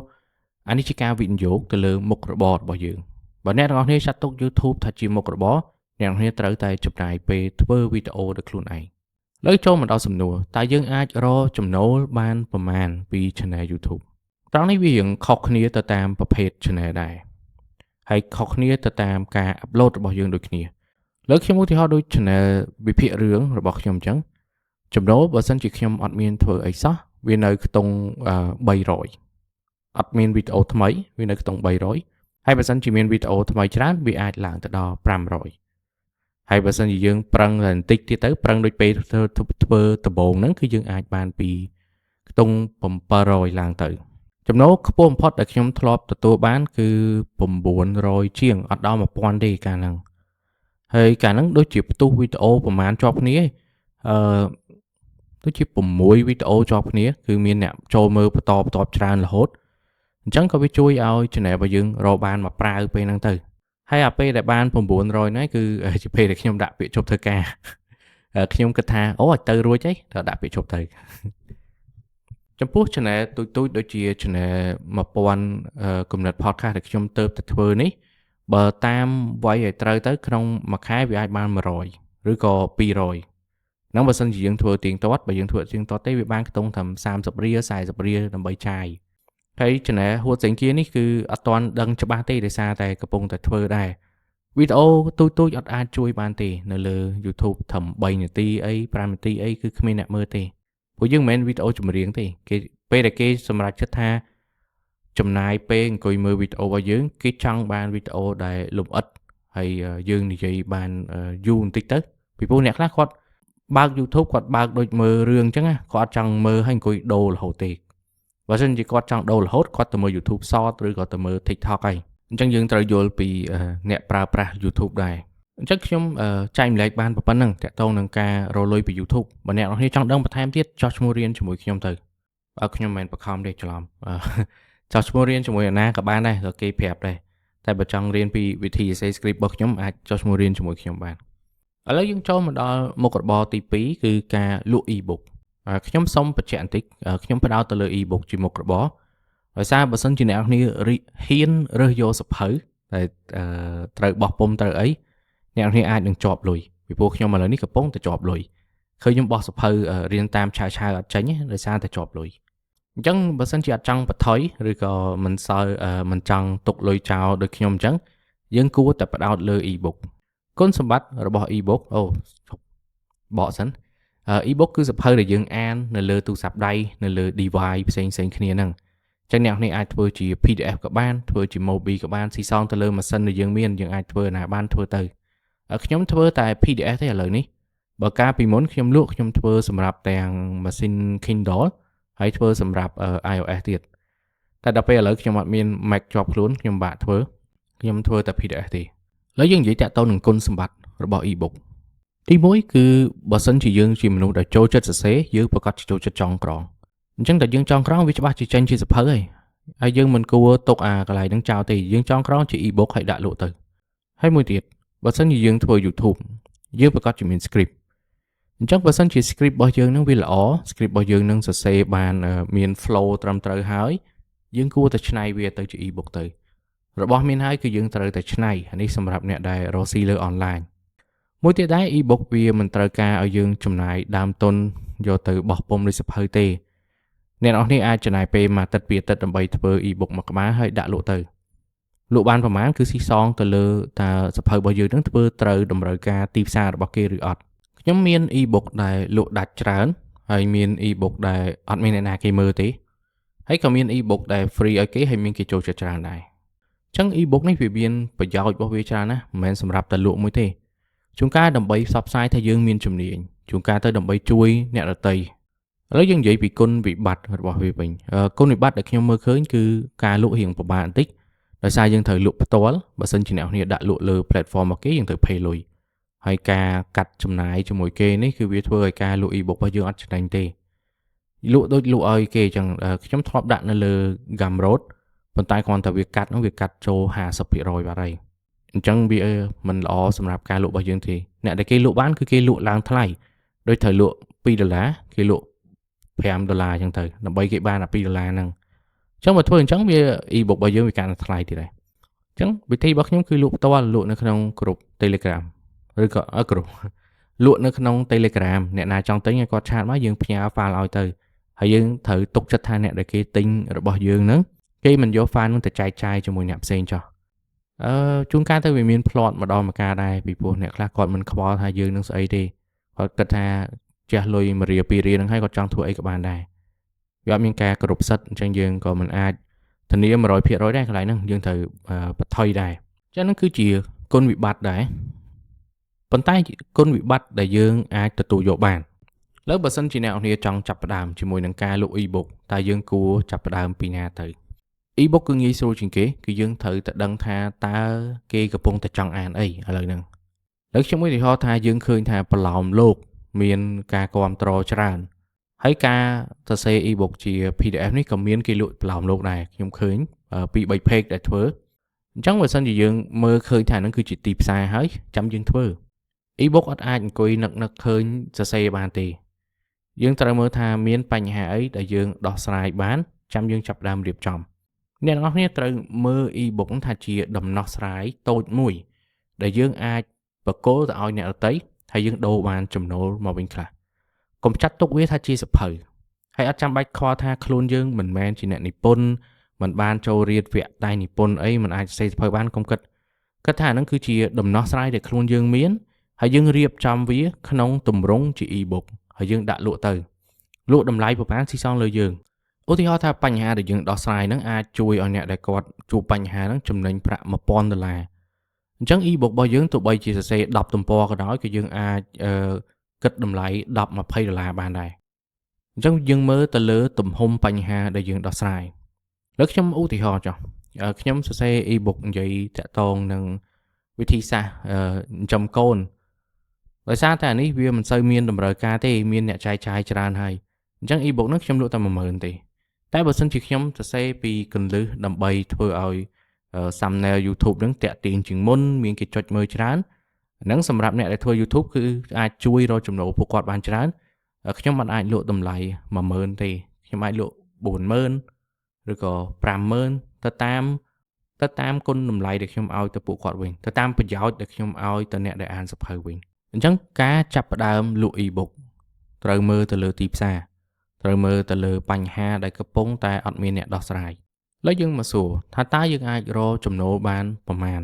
អានេះជាការវិនិយោគទៅលើមុខរបររបស់យើងបើអ្នកទាំងអស់គ្នាចាត់ទុក YouTube ថាជាមុខរបរអ្នកទាំងអស់គ្នាត្រូវតែចំណាយពេលធ្វើវីដេអូដោយខ្លួនឯងលើចូលមកដល់សំណួរតើយើងអាចរកចំណូលបានប្រមាណពី Channel YouTube ត្រង់នេះវារៀងខុសគ្នាទៅតាមប្រភេទ Channel ដែរហើយខុសគ្នាទៅតាមការ upload របស់យើងដូចគ្នា លើខ្ញុំឧទាហរណ៍ដូច channel វិភាគរឿងរបស់ខ្ញុំអញ្ចឹងចំណូលបើសិនជាខ្ញុំអត់មានធ្វើអីសោះវានៅខ្ទង់300អត់មានវីដេអូថ្មីវានៅខ្ទង់300ហើយបើសិនជាមានវីដេអូថ្មីច្រើនវាអាចឡើងទៅដល់500ហើយបើសិនជាយើងប្រឹងតែបន្តិចទៀតទៅប្រឹងដូចពេលធ្វើដំបូងហ្នឹងគឺយើងអាចបានពីខ្ទង់700ឡើងទៅចំណូលខ្ពស់បំផុតដែលខ្ញុំធ្លាប់ទទួលបានគឺ900ជាងអត់ដល់1000ទេកាលហ្នឹងហើយកាលហ្នឹងដូចជាផ្ទុះវីដេអូប្រហែលជាប់គ្នាអឺដូចជា6វីដេអូជាប់គ្នាគឺមានអ្នកចូលមើលបន្តបន្តច្រើនរហូតអញ្ចឹងក៏វាជួយឲ្យ channel របស់យើងរកបានមកប្រាវពេលហ្នឹងទៅហើយអាពេលដែលបាន900ហ្នឹងគឺជាពេលដែលខ្ញុំដាក់ពាក្យជប់ធ្វើការខ្ញុំគិតថាអូអាចទៅរួចអីត្រូវដាក់ពាក្យជប់ទៅចំពោះ channel ទូចទូចដូចជា channel 1000គំនិត podcast ដែលខ្ញុំទៅតែធ្វើនេះបើតាមវ័យឲ្យត្រូវទៅក្នុងមួយខែវាអាចបាន100ឬក៏200ហ្នឹងបើសិនជាយើងធ្វើទៀងទាត់បើយើងធ្វើទៀងទាត់ទេវាបានខ្ទង់ត្រឹម30រៀល40រៀលដើម្បីចាយហើយ channel ហួតសេងគានេះគឺអត់ទាន់ដឹងច្បាស់ទេដោយសារតែកំពុងតែធ្វើដែរវីដេអូទូចទូចអត់អាចជួយបានទេនៅលើ YouTube ត្រឹម3នាទីអី5នាទីអីគឺគ្មានអ្នកមើលទេព្រោះយើងមិនមែនវីដេអូចម្រៀងទេគេពេលដែលគេសម្រេចចិត្តថាចំណាយពេលអង្គុយមើលវីដេអូរបស់យើងគេចង់បានវីដេអូដែលលម្អិតហើយយើងនិយាយបានយូរបន្តិចទៅពីព្រោះអ្នកខ្លះគាត់បើក YouTube គាត់បើកដូចមើលរឿងអញ្ចឹងណាគាត់អត់ចង់មើលហើយអង្គុយដូររហូតទេបើសិនជាគាត់ចង់ដូររហូតគាត់ទៅមើល YouTube Short ឬក៏ទៅមើល TikTok ហើយអញ្ចឹងយើងត្រូវយល់ពីអ្នកប្រើប្រាស់ YouTube ដែរអញ្ចឹងខ្ញុំចែកម្លែកបានប៉ុណ្្នឹងតាក់ទងនឹងការរកលុយពី YouTube បើអ្នកនរគ្នាចង់ដឹងបន្ថែមទៀតចោះឈ្មោះរៀនជាមួយខ្ញុំទៅបើខ្ញុំមិនមែនបខំទេច្រឡំចោះឈ្មោះរៀនជាមួយអាណាក៏បានដែរក៏គេប្រាប់ដែរតែបើចង់រៀនពីវិធីសរសេរ script របស់ខ្ញុំអាចចោះឈ្មោះរៀនជាមួយខ្ញុំបានឥឡូវយើងចូលមកដល់មុខរបរទី2គឺការលក់ e-book ខ្ញុំសូមបញ្ជាក់បន្តិចខ្ញុំផ្ដោតទៅលើ e-book ជាមុខរបរដោយសារបើសិនជាអ្នកនរគ្នាហ៊ានរើសយកសភៅតែត្រូវបោះពុំត្រូវអីអ្នកនរគ្នាអាចនឹងជាប់លុយពីព្រោះខ្ញុំឥឡូវនេះកំពុងតែជាប់លុយឃើញខ្ញុំបោះសភៅរៀនតាមឆាវឆាវអត់ចេញដោយសារតែជាប់លុយអញ្ចឹងបើសិនជាអត់ចង់បថុយឬក៏មិនសល់មិនចង់ទុកលុយចោលដូចខ្ញុំអញ្ចឹងយើងគួរតែផ្ដោតលើ e-book គុណសម្បត្តិរបស់ e-book អូឈប់បកសិន e-book គឺសភៅដែលយើងអាននៅលើទូរស័ព្ទដៃនៅលើ device ផ្សេងផ្សេងគ្នាហ្នឹងចឹងអ្នកនេះអាចធ្វើជា PDF ក៏បានធ្វើជា Mobi ក៏បានស៊ីសងទៅលើម៉ាស៊ីនដែលយើងមានយើងអាចធ្វើណាបានធ្វើទៅខ្ញុំធ្វើតែ PDF ទេឥឡូវនេះបើកាលពីមុនខ្ញុំលក់ខ្ញុំធ្វើសម្រាប់ទាំងម៉ាស៊ីន Kindle ហើយធ្វើសម្រាប់ iOS ទៀតតែដល់ពេលឥឡូវខ្ញុំអត់មាន Mac ជាប់ខ្លួនខ្ញុំបាក់ធ្វើខ្ញុំធ្វើតែ PDF ទេឥឡូវយើងនិយាយតាក់ទងនឹងគុណសម្បត្តិរបស់ e-book ទី1គឺបើសិនជាយើងជាមនុស្សដែលចូលចិត្តសរសេរយើងប្រកាសជាចូលចិត្តចងក្រងអញ្ចឹងតែយើងចងក្រងវាច្បាស់ជាចេញជាសភៅហើយហើយយើងមិនគួរទុកអាកន្លែងហ្នឹងចោលទេយើងចងក្រងជា e-book ហើយដាក់លក់ទៅហើយមួយទៀតបើសិនជាយើងធ្វើ YouTube យើងប្រកាសជាមាន script អញ្ចឹងបើសិនជា script របស់យើងនឹងវាល្អ script របស់យើងនឹងសរសេរបានមាន flow ត្រឹមត្រូវហើយយើងគួរតែច្នៃវាទៅជា e-book ទៅរបស់មានហើយគឺយើងត្រូវតែច្នៃអានេះសម្រាប់អ្នកដែលរកស៊ីលើ online មួយទៀតដែរ e-book វាមិនត្រូវការឲ្យយើងចំណាយដើមទុនយកទៅបោះពុម្ពដូចសភៅទេអ្នកនរគ្នាអាចចំណាយពេលមួយអាទិត្យពីរអាទិត្យដើម្បីធ្វើ e-book មួយក្បាលហើយដាក់លក់ទៅលក់បានប្រហែលគឺស៊ីសងទៅលើតើសភៅរបស់យើងនឹងធ្វើត្រូវតម្រូវការទីផ្សាររបស់គេឬអត់ខ្ញុំមាន e-book ដែលលក់ដាច់ច្រើនហើយមាន e-book ដែលអត់មានអ្នកណាគេមើលទេហើយក៏មាន e-book ដែល free ឲ្យគេហើយមានគេចូលចិត្តច្រើនដែរអញ្ចឹង e-book នេះវាមានប្រយោជន៍របស់វាច្រើនណាស់មិនមែនសម្រាប់តែលក់មួយទេជួនកាលដើម្បីផ្សព្វផ្សាយថាយើងមានជំនាញជួនកាលទៅដើម្បីជួយអ្នកដទៃឥឡូវយើងនិយាយពីគុណវិបត្តិរបស់វាវិញគុណវិបត្តិដែលខ្ញុំមើលឃើញគឺការលក់រៀងពិបាកបន្តិចដោយសារយើងត្រូវលក់ផ្ទាល់បើសិនជាអ្នកគ្នាដាក់លក់លើ platform របស់គេយើងត្រូវ pay លុយហើយការកាត់ចំណាយជាមួយគេនេះគឺវាធ្វើឲ្យការលក់ e-book របស់យើងអត់ចំណេញទេលក់ដូចលក់ឲ្យគេអញ្ចឹងខ្ញុំធ្លាប់ដាក់នៅលើ Gumroad ប៉ុន្តែគ្រាន់តែវាកាត់នោះវាកាត់ចូល50%បាត់ហើយអញ្ចឹងវាមិនល្អសម្រាប់ការលក់របស់យើងទេអ្នកដែលគេលក់បានគឺគេលក់ឡើងថ្លៃដូចត្រូវលក់2ដុល្លារគេលក់5ដុល្លារអញ្ចឹងទៅដើម្បីគេបានអា2ដុល្លារហ្នឹងអញ្ចឹងបើធ្វើអញ្ចឹងវា e-book របស់យើងវាកាន់តែថ្លៃទៀតដែរអញ្ចឹងវិធីរបស់ខ្ញុំគឺលក់ផ្ទាល់លក់នៅក្នុងក្រុម Telegram ឬក៏ក្រុមលក់នៅក្នុង Telegram អ្នកណាចង់ទិញឲ្យគាត់chat មកយើងផ្ញើ file ឲ្យទៅហើយយើងត្រូវទុកចិត្តថាអ្នកដែលគេទិញរបស់យើងហ្នឹងគេមិនយក file ហ្នឹងទៅចែកចាយជាមួយអ្នកផ្សេងចោះ ជួនកាលទៅវាមានផ្្លាត់ម្ដងម្កាលដែរពីព្រោះអ្នកខ្លះគាត់មិនខ្វល់ថាយើងនឹងស្អីទេគាត់គិតថាជះលុយ1រៀល2រៀលហ្នឹងហើយគាត់ចង់ធ្វើអីក៏បានដែរវាអត់មានការគោរពសិទ្ធិអញ្ចឹងយើងក៏មិនអាចធានា100%ដែរកន្លែងហ្នឹងយើងត្រូវបន្ថយដែរអញ្ចឹងហ្នឹងគឺជាគុណវិបត្តិដែរប៉ុន្តែគុណវិបត្តិដែលយើងអាចទទួលយកបានលើបើសិនជាអ្នកនរចង់ចាប់ផ្ដើមជាមួយនឹងការលក់ e-book តើយើងគួរចាប់ផ្ដើមពីណាទៅ e-book គឺងាយស្រួលជាងគេគឺយើងត្រូវតែដឹងថាតើគេកំពុងតែចង់អានអីឥឡូវហ្នឹងលើខ្ញុំឧទាហរណ៍ថាយើងឃើញថាប្រឡោមលោកមានការគ្រប់គ្រងច្រើនហើយការសរសេរ e-book ជា PDF នេះក៏មានគេលក់ប្រឡោមលោកដែរខ្ញុំឃើញ2 3 page ដែលធ្វើអញ្ចឹងបើសិនជាយើងមើលឃើញថាហ្នឹងគឺជាទីផ្សារហើយចាំយើងធ្វើ e-book អត់អាចអង្គុយនឹកនឹកឃើញសរសេរបានទេយើងត្រូវមើលថាមានបញ្ហាអីដែលយើងដោះស្រាយបានចាំយើងចាប់ផ្ដើមរៀបចំអ្នកទាំងអស់គ្នាត្រូវមើល e-book ថាជាដំណោះស្រាយតូចមួយដែលយើងអាចបកគលទៅឲ្យអ្នកដទៃហើយយើងដូរបានចំណូលមកវិញខ្លះកុំចាត់ទុកវាថាជាសភៅហើយអត់ចាំបាច់ខ្វល់ថាខ្លួនយើងមិនមែនជាអ្នកនិពន្ធមិនបានចូលរៀនវគ្គតែនិពន្ធអីមិនអាចសរសេរសភៅបានកុំគិតគិតថាហ្នឹងគឺជាដំណោះស្រាយដែលខ្លួនយើងមានហើយយើងរៀបចំវាក្នុងទម្រង់ជា e-book ហើយយើងដាក់លក់ទៅលក់តម្លៃប្រហែលស៊ីសងលើយើងឧទាហរណ៍ថាបញ្ហាដែលយើងដោះស្រាយហ្នឹងអាចជួយឲ្យអ្នកដែលគាត់ជួបបញ្ហាហ្នឹងចំណេញប្រាក់1000ដុល្លារអញ្ចឹង e-book របស់យើងទោះបីជាសរសេរ10ទំព័រក៏ដោយក៏យើងអាចគិតតម្លៃ10 20ដុល្លារបានដែរអញ្ចឹងយើងមើលទៅលើទំហំបញ្ហាដែលយើងដោះស្រាយលើខ្ញុំឧទាហរណ៍ចុះខ្ញុំសរសេរ e-book និយាយតាក់ទងនឹងវិធីសាស្ត្រចិញ្ចឹមកូនដោយសារតែអានេះវាមិនសូវមានតម្រូវការទេមានអ្នកចែកចាយច្រើនហើយអញ្ចឹង e-book ហ្នឹងខ្ញុំលក់តែ10000ទេតែបើសិនជាខ្ញុំសរសេរពីកន្លឹះដើម្បីធ្វើឲ្យ thumbnail YouTube ហ្នឹងតាក់ទាញជាងមុនមានគេចុចមើលច្រើនហ្នឹងសម្រាប់អ្នកដែលធ្វើ YouTube គឺអាចជួយរកចំណូលពួកគាត់បានច្រើនខ្ញុំមិនអាចលក់តម្លៃ10000ទេខ្ញុំអាចលក់40000ឬក៏50000ទៅតាមគុណតម្លៃដែលខ្ញុំឲ្យទៅពួកគាត់វិញទៅតាមប្រយោជន៍ដែលខ្ញុំឲ្យទៅអ្នកដែលអានសភៅវិញអញ្ចឹងការចាប់ផ្ដើមលក់ e-book ត្រូវមើលទៅលើទីផ្សារត្រូវមើលទៅលើបញ្ហាដែលកំពុងតែអត់មានអ្នកដោះស្រាយឥឡូវយើងមកសួរថាតើយើងអាចរកចំណូលបានប្រមាណ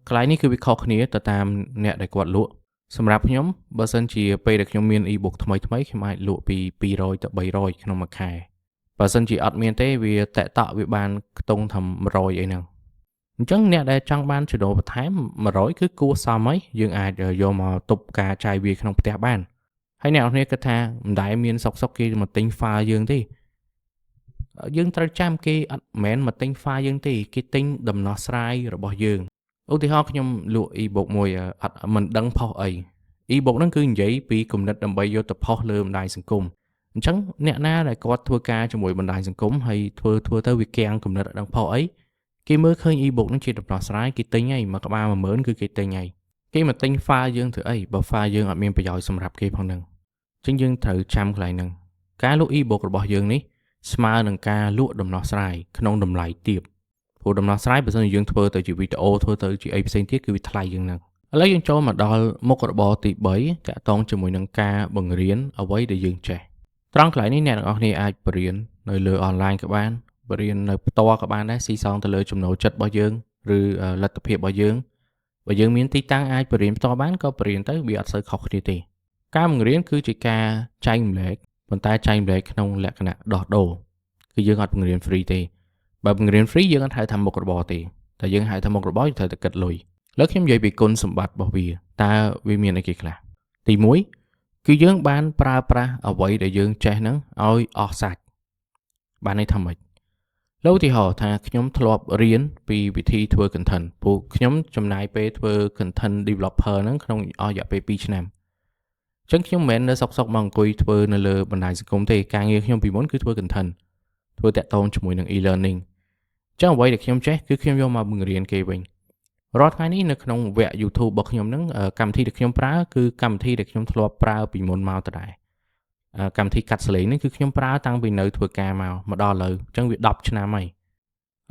កន្លែងនេះគឺវាខុសគ្នាទៅតាមអ្នកដែលគាត់លក់សម្រាប់ខ្ញុំបើសិនជាពេលដែលខ្ញុំមាន e-book ថ្មីថ្មីខ្ញុំអាចលក់ពី200ទៅ300ក្នុងមួយខែបើសិនជាអត់មានទេវាតេតក់វាបានខ្ទង់ថា100អីហ្នឹងអញ្ចឹងអ្នកដែលចង់បានចំណូលបន្ថែម100គឺគួរសមហើយយើងអាចយកមកទប់ការចាយវាក្នុងផ្ទះបានហើយអ្នកនរគ្នាគិតថាមិនដែលមានសុកសុកគេមកទិញ file យើងទេយើងត្រូវចាំគេអត់មែនមកទិញ file យើងទេគេទិញដំណោះស្រាយរបស់យើងឧទាហរណ៍ខ្ញុំលក់ e-book មួយអត់មិនដឹងផុសអី e-book ហ្នឹងគឺនិយាយពីគំនិតដើម្បីយកទៅផុសលើបណ្ដាញសង្គមអញ្ចឹងអ្នកណាដែលគាត់ធ្វើការជាមួយបណ្ដាញសង្គមហើយធ្វើធ្វើទៅវាកាំងគំនិតអត់ដឹងផុសអីគេមើលឃើញ e-book ហ្នឹងជាដំណោះស្រាយគេទិញហើយមួយក្បាល10000គឺគេទិញហើយគេមកទិញ file យើងធ្វើអីបើ file យើងអត់មានប្រយោជន៍សម្រាប់គេផងហ្នឹងអញ្ចឹងយើងត្រូវចាំកន្លែងហ្នឹងការលក់ e-book របស់យើងនេះស្មើនឹងការលក់ដំណោះស្រាយក្នុងតម្លៃទាបព្រោះដំណោះស្រាយបើសិនជាយើងធ្វើទៅជាវីដេអូធ្វើទៅជាអីផ្សេងទៀតគឺវាថ្លៃជាងហ្នឹងឥឡូវយើងចូលមកដល់មុខរបរទី3តាក់ទងជាមួយនឹងការបង្រៀនអ្វីដែលយើងចេះត្រង់កន្លែងនេះអ្នកទាំងអស់គ្នាអាចបរៀននៅលើអនឡាញក៏បានបរៀននៅផ្ទាល់ក៏បានដែរស៊ីសងទៅលើចំណូលចិត្តរបស់យើងឬលទ្ធភាពរបស់យើងបើយើងមានទីតាំងអាចបរៀនផ្ទាល់បានក៏បរៀនទៅវាអត់សូវខុសគ្នាទេការបង្រៀនគឺជាការចែករំលែកប៉ុន្តែចែករំលែកក្នុងលក្ខណៈដោះដូរគឺយើងអត់បង្រៀន free ទេបើបង្រៀន free យើងអត់ហៅថាមុខរបរទេតែយើងហៅថាមុខរបរយើងត្រូវតែគិតលុយលើខ្ញុំនិយាយពីគុណសម្បត្តិរបស់វាតើវាមានអីគេខ្លះទី1គឺយើងបានប្រើប្រាស់អ្វីដែលយើងចេះហ្នឹងឲ្យអស់សាច់បានន័យថាម៉េចលើឧទាហរណ៍ថាខ្ញុំធ្លាប់រៀនពីវិធីធ្វើ content ព្រោះខ្ញុំចំណាយពេលធ្វើ content developer ហ្នឹងក្នុងអស់រយៈពេល2ឆ្នាំអញ្ចឹងខ្ញុំមិនមែននៅសុកសុកមកអង្គុយធ្វើនៅលើបណ្ដាញសង្គមទេការងារខ្ញុំពីមុនគឺធ្វើ content ធ្វើតាក់ទងជាមួយនឹង e-learning អញ្ចឹងអ្វីដែលខ្ញុំចេះគឺខ្ញុំយកមកបង្រៀនគេវិញរាល់ថ្ងៃនេះនៅក្នុងវគ្គ YouTube របស់ខ្ញុំហ្នឹងកម្មវិធីដែលខ្ញុំប្រើគឺកម្មវិធីដែលខ្ញុំធ្លាប់ប្រើពីមុនមកដដែលកម្មវិធីកាត់សលេងនេះគឺខ្ញុំប្រើតាំងពីនៅធ្វើការមកមកដល់ឥឡូវអញ្ចឹងវា10ឆ្នាំហើយ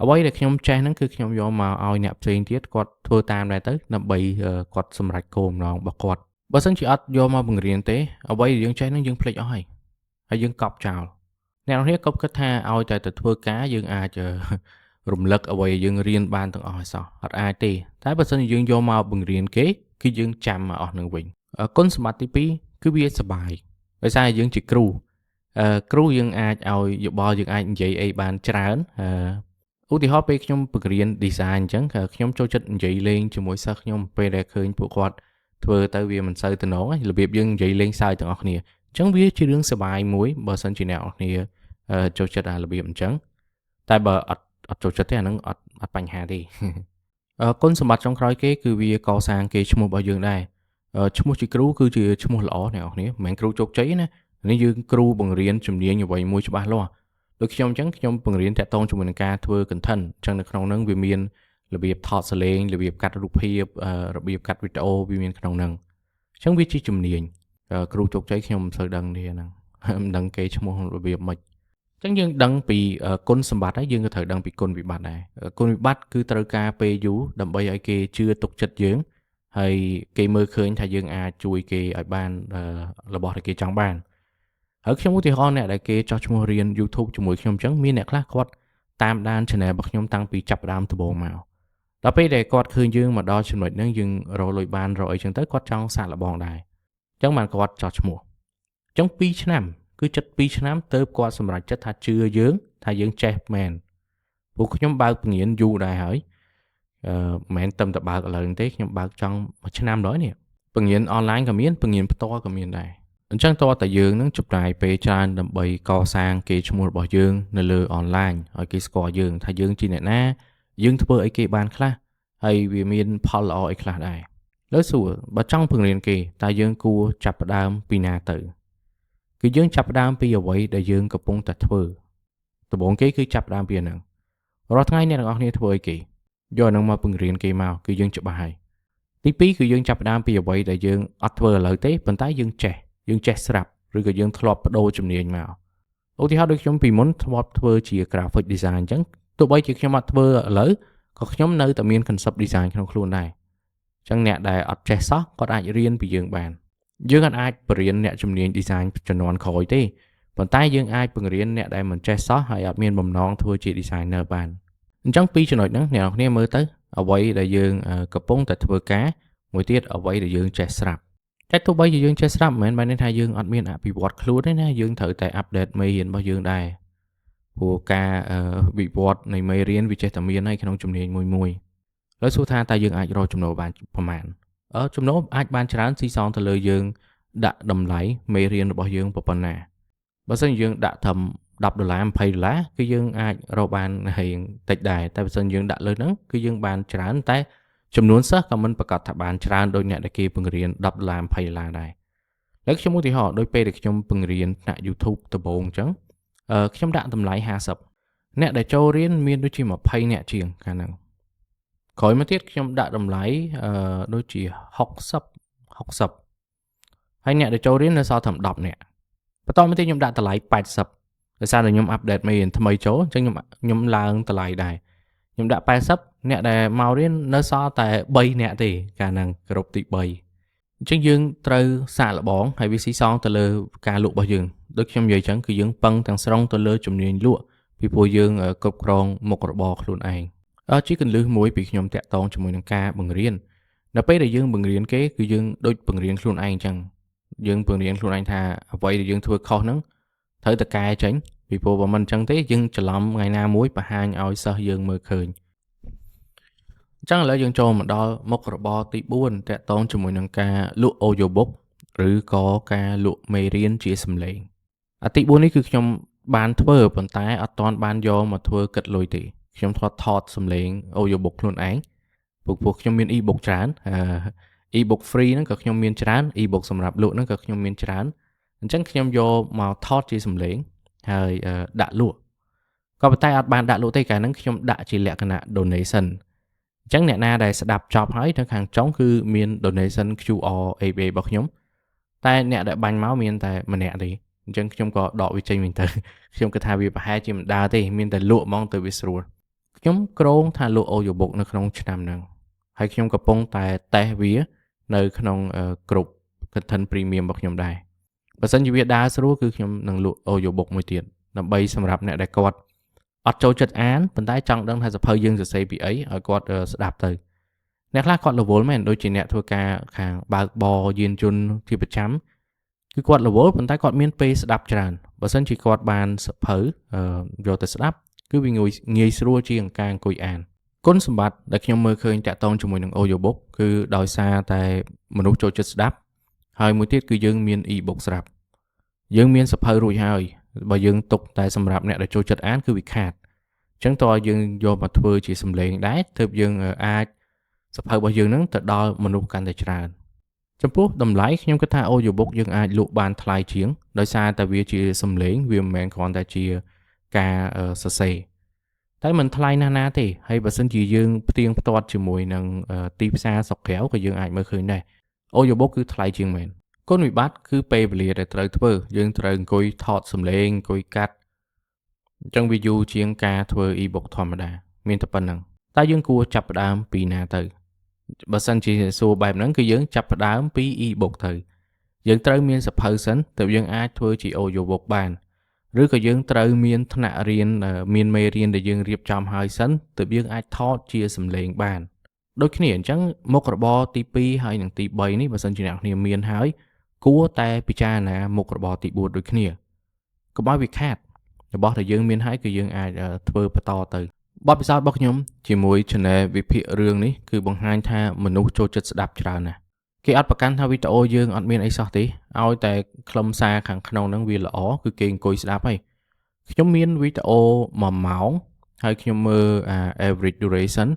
អ្វីដែលខ្ញុំចេះហ្នឹងគឺខ្ញុំយកមកឲ្យអ្នកផ្សេងទៀតគាត់ធ្វើតាមដែរទៅដើម្បីគាត់សម្រេចគោលបំណងរបស់គាត់បើសិនជាអត់យកមកបង្រៀនទេអ្វីដែលយើងចេះហ្នឹងយើងភ្លេចអស់ហើយហើយយើងកប់ចោលអ្នកនរគ្នាក៏គិតថាឲ្យតែទៅធ្វើការយើងអាច រំលឹកអ្វីយើងរៀនបានទាំងអស់ឲ្យសោះអត់អាចទេតែបើសិនជាយើងយកមកបង្រៀនគេគឺយើងចាំមកអស់នឹងវិញគុណសម្បត្តិទី2គឺវាសប្បាយដោយសារយើងជាគ្រូគ្រូយើងអាចឲ្យយោបល់យើងអាចនិយាយអីបានច្រើនឧទាហរណ៍ពេលខ្ញុំបង្រៀន design អញ្ចឹងខ្ញុំចូលចិត្តនិយាយលេងជាមួយសិស្សខ្ញុំពេលដែលឃើញពួកគាត់ធ្វើទៅវាមិនសូវតំណងរបៀបយើងនិយាយលេងសើចទាំងអស់គ្នាអញ្ចឹងវាជារឿងសប្បាយមួយបើសិនជាអ្នកនរគ្នាចូលចិត្តអារបៀបអញ្ចឹងតែបើអត់អត់ចូលចិត្តទេអាហ្នឹងអត់អត់បញ្ហាទេគុណសម្បត្តិចុងក្រោយគេគឺវាកសាងគេឈ្មោះរបស់យើងដែរឈ្មោះជាគ្រូគឺជាឈ្មោះល្អអ្នកនរគ្នាមិនមែនគ្រូជោគជ័យណានេះយើងគ្រូបង្រៀនជំនាញអ្វីមួយច្បាស់លាស់ដូចខ្ញុំអញ្ចឹងខ្ញុំបង្រៀនតាក់ទងជាមួយនឹងការធ្វើ content អញ្ចឹងនៅក្នុងហ្នឹងវាមានរបៀបថតសំឡេងរបៀបកាត់រូបភាពរបៀបកាត់វីដេអូវាមានក្នុងហ្នឹងអញ្ចឹងវាជាជំនាញគ្រូជោគជ័យខ្ញុំមិនសូវដឹងទេហ្នឹងមិនដឹងគេឈ្មោះរបៀបម៉េចអញ្ចឹងយើងដឹងពីគុណសម្បត្តិហើយយើងក៏ត្រូវដឹងពីគុណវិបត្តិដែរគុណវិបត្តិគឺត្រូវការពេលយូរដើម្បីឲ្យគេជឿទុកចិត្តយើងហើយគេមើលឃើញថាយើងអាចជួយគេឲ្យបានរបស់ដែលគេចង់បានហើយខ្ញុំឧទាហរណ៍អ្នកដែលគេចោះឈ្មោះរៀន YouTube ជាមួយខ្ញុំអញ្ចឹងមានអ្នកខ្លះគាត់តាមដាន channel របស់ខ្ញុំតាំងពីចាប់ផ្ដើមដំបូងមកដល់ពេលដែលគាត់ឃើញយើងមកដល់ចំណុចហ្នឹងយើងរកលុយបានរកអីចឹងទៅគាត់ចង់សាកល្បងដែរអញ្ចឹងបានគាត់ចោះឈ្មោះអញ្ចឹង2ឆ្នាំគឺចិត្ត2ឆ្នាំទៅគាត់សម្រេចចិត្តថាជឿយើងថាយើងចេះមែនពួកខ្ញុំបើកពងៀនយូរដែរហើយអឺមិនមែនតែតែបើកឥឡូវទេខ្ញុំបើកចង់មួយឆ្នាំដល់នេះពងៀនអនឡាញក៏មានពងៀនផ្ទាល់ក៏មានដែរអញ្ចឹងតើតែយើងនឹងចំណាយពេលច្រើនដើម្បីកសាងគេឈ្មោះរបស់យើងនៅលើអនឡាញឲ្យគេស្គាល់យើងថាយើងជាអ្នកណាយើងធ្វើអីគេបានខ្លះហើយវាមានផលល្អអីខ្លះដែរលើសួរបើចង់ពង្រៀនគេតើយើងគួរចាប់ផ្ដើមពីណាទៅគឺយើងចាប់ផ្ដើមពីអ្វីដែលយើងកំពុងតែធ្វើដំបូងគេគឺចាប់ផ្ដើមពីហ្នឹងរាល់ថ្ងៃអ្នកទាំងអស់គ្នាធ្វើអីគេយកអាហ្នឹងមកពង្រៀនគេមកគឺយើងច្បាស់ហើយទី2គឺយើងចាប់ផ្ដើមពីអ្វីដែលយើងអត់ធ្វើឥឡូវទេប៉ុន្តែយើងចេះយើងចេះស្រាប់ឬក៏យើងធ្លាប់បដូរជំនាញមកឧទាហរណ៍ដូចខ្ញុំពីមុនធ្លាប់ធ្វើជា graphic design អញ្ចឹងទោះបីជាខ្ញុំអត់ធ្វើឥឡូវក៏ខ្ញុំនៅតែមាន concept design ក្នុងខ្លួនដែរអញ្ចឹងអ្នកដែលអត់ចេះសោះគាត់អាចរៀនពីយើងបានយើងអាចបរៀនអ្នកជំនាញ design ជំនាន់ក្រោយទេប៉ុន្តែយើងអាចបង្រៀនអ្នកដែលមិនចេះសោះហើយអត់មានបំណងធ្វើជា designer បានអញ្ចឹងពីរចំណុចហ្នឹងអ្នកនរគ្នាមើលទៅអ្វីដែលយើងកំពុងតែធ្វើការមួយទៀតអ្វីដែលយើងចេះស្រាប់តែទោះបីជាយើងចេះស្រាប់មិនមែនបានន័យថាយើងអត់មានអភិវឌ្ឍខ្លួនទេណាយើងត្រូវតែupdate មេរៀនរបស់យើងដែរព្រោះការវិវត្តនៃមេរៀនវាចេះតែមានហើយក្នុងជំនាញមួយមួយហើយសួរថាតើយើងអាចរកចំណូលបានប្រមាណអឺចំណូលអាចបានច្រើនស៊ីសងទៅលើយើងដាក់តម្លៃមេរៀនរបស់យើងប៉ុណ្ណាបើសិនយើងដាក់ត្រឹម10ដុល្លារ20ដុល្លារគឺយើងអាចរកបានរៀងតិចដែរតែបើសិនយើងដាក់លើហ្នឹងគឺយើងបានច្រើនតែចំនួនសិស្សក៏មិនប្រកាសថាបានច្រើនដូចអ្នកដែលគេបង្រៀន10ដុល្លារ20ដុល្លារដែរលើខ្ញុំឧទាហរណ៍ដូចពេលដែលខ្ញុំបង្រៀនថ្នាក់ YouTube ដំបូងអញ្ចឹងអឺខ្ញុំដាក់តម្លៃ50អ្នកដែលចូលរៀនមានដូចជា20អ្នកជាងកាលហ្នឹងក្រោយមកទៀតខ្ញុំដាក់តម្លៃអឺដូចជា60 60ហើយអ្នកដែលចូលរៀននៅសល់ត្រឹម10អ្នកបន្តមកទៀតខ្ញុំដាក់តម្លៃ80ដោយសារតែខ្ញុំupdate មេរៀនថ្មីចូលអញ្ចឹងខ្ញុំខ្ញុំឡើងតម្លៃដែរខ្ញុំដាក់80អ្នកដែលមករៀននៅសល់តែ3អ្នកទេកាលហ្នឹងគ្រប់ទី3អញ្ចឹងយើងត្រូវសាកល្បងហើយវាស៊ីសងទៅលើការលក់របស់យើងដូចខ្ញុំនិយាយអញ្ចឹងគឺយើងពឹងទាំងស្រុងទៅលើជំនាញលក់ពីព្រោះយើងគ្រប់គ្រងមុខរបរខ្លួនឯងជាកលឹះមួយពីខ្ញុំតាក់ទងជាមួយនឹងការបង្រៀននៅពេលដែលយើងបង្រៀនគេគឺយើងដូចបង្រៀនខ្លួនឯងអញ្ចឹងយើងបង្រៀនខ្លួនឯងថាអ្វីដែលយើងធ្វើខុសហ្នឹងត្រូវតែកែចេញពីព្រោះបើមិនអញ្ចឹងទេយើងច្រឡំថ្ងៃណាមួយបង្ហាញឲ្យសិស្សយើងមើលឃើញអញ្ចឹងឥឡូវយើងចូលមកដល់មុខរបរទី4តាក់ទងជាមួយនឹងការលក់ audiobook ឬក៏ការលក់មេរៀនជាសំឡេងអាទី4នេះគឺខ្ញុំបានធ្វើប៉ុន្តែអត់ទាន់បានយកមកធ្វើគិតលុយទេខ្ញុំធ្លាប់ថតសំឡេង audiobook ខ្លួនឯងព្រោះខ្ញុំមាន e-book ច្រើន e-book free ហ្នឹងក៏ខ្ញុំមានច្រើន e-book សម្រាប់លក់ហ្នឹងក៏ខ្ញុំមានច្រើនអញ្ចឹងខ្ញុំយកមកថតជាសំឡេងហើយដាក់លក់ក៏ប៉ុន្តែអត់បានដាក់លក់ទេកាលហ្នឹងខ្ញុំដាក់ជាលក្ខណៈ donation អញ្ចឹងអ្នកណាដែលស្ដាប់ចប់ហើយនៅខាងចុងគឺមាន donation QR ABA របស់ខ្ញុំតែអ្នកដែលបាញ់មកមានតែម្នាក់ទេអញ្ចឹងខ្ញុំក៏ដកវាចេញវិញទៅខ្ញុំគិតថាវាប្រហែលជាមិនដើរទេមានតែលក់ហ្មងទៅវាស្រួលខ្ញុំគ្រោងថាលក់ audiobook នៅក្នុងឆ្នាំហ្នឹងហើយខ្ញុំកំពុងតែតេស្តវានៅក្នុងក្រុម content premium របស់ខ្ញុំដែរបើសិនជាវាដើរស្រួលគឺខ្ញុំនឹងលក់ audiobook មួយទៀតដើម្បីសម្រាប់អ្នកដែលគាត់ អត់ចូលចិត្តអានប៉ុន្តែចង់ដឹងថាសភៅយើងសរសេរពីអីឲ្យគាត់ស្ដាប់ទៅអ្នកខ្លះគាត់រវល់មែនដូចជាអ្នកធ្វើការខាងបើកបរយានយន្តជាប្រចាំគឺគាត់រវល់ប៉ុន្តែគាត់មានពេលស្ដាប់ច្រើនបើសិនជាគាត់បានសភៅយកទៅស្ដាប់គឺវាងាយស្រួលជាងការអង្គុយអានគុណសម្បត្តិដែលខ្ញុំមើលឃើញតាក់ទងជាមួយនឹង audiobook គឺដោយសារតែមនុស្សចូលចិត្តស្ដាប់ហើយមួយទៀតគឺយើងមាន e-book ស្រាប់យើងមានសភៅរួចហើយបើយើងទុកតែសម្រាប់អ្នកដែលចូលចិត្តអានគឺវាខាតអញ្ចឹងតើយើងយកមកធ្វើជាសំឡេងដែរទើបយើងអាចសភៅរបស់យើងនឹងទៅដល់មនុស្សកាន់តែច្រើនចំពោះតម្លៃខ្ញុំគិតថា audiobook យើងអាចលក់បានថ្លៃជាងដោយសារតែវាជាសំឡេងវាមិនមែនគ្រាន់តែជាការសរសេរតែមិនថ្លៃណាស់ណាទេហើយបើសិនជាយើងផ្ទៀងផ្ទាត់ជាមួយនឹងទីផ្សារស្រុកក្រៅក៏យើងអាចមើលឃើញដែរ audiobook គឺថ្លៃជាងមែនគុណវិបត្តិគឺពេលវេលាដែលត្រូវធ្វើយើងត្រូវអង្គុយថតសំឡេងអង្គុយកាត់អញ្ចឹងវាយូរជាងការធ្វើ e-book ធម្មតាមានតែប៉ុណ្្នឹងតែយើងគួរចាប់ផ្ដើមពីណាទៅបើសិនជាសួរបែបហ្នឹងគឺយើងចាប់ផ្ដើមពី e-book ទៅយើងត្រូវមានសភៅសិនទើបយើងអាចធ្វើជា audiobook បានឬក៏យើងត្រូវមានថ្នាក់រៀនមានមេរៀនដែលយើងរៀបចំហើយសិនទើបយើងអាចថតជាសំឡេងបានដូចគ្នាអញ្ចឹងមុខរបរទី2ហើយនិងទី3នេះបើសិនជាអ្នកគ្នាមានហើយគួរតែពិចារណាមុខរបរទី4ដូចគ្នាកុំឲ្យវាខាតរបស់ដែលយើងមានហើយគឺយើងអាចធ្វើបន្តទៅបទពិសោធន៍របស់ខ្ញុំជាមួយ Channel វិភាគរឿងនេះគឺបង្ហាញថាមនុស្សចូលចិត្តស្ដាប់ច្រើនណាស់គេអត់ប្រកាន់ថាវីដេអូយើងអត់មានអីសោះទេឲ្យតែខ្លឹមសារខាងក្នុងហ្នឹងវាល្អគឺគេអង្គុយស្ដាប់ហើយខ្ញុំមានវីដេអូ1ម៉ោងហើយខ្ញុំមើលអា average duration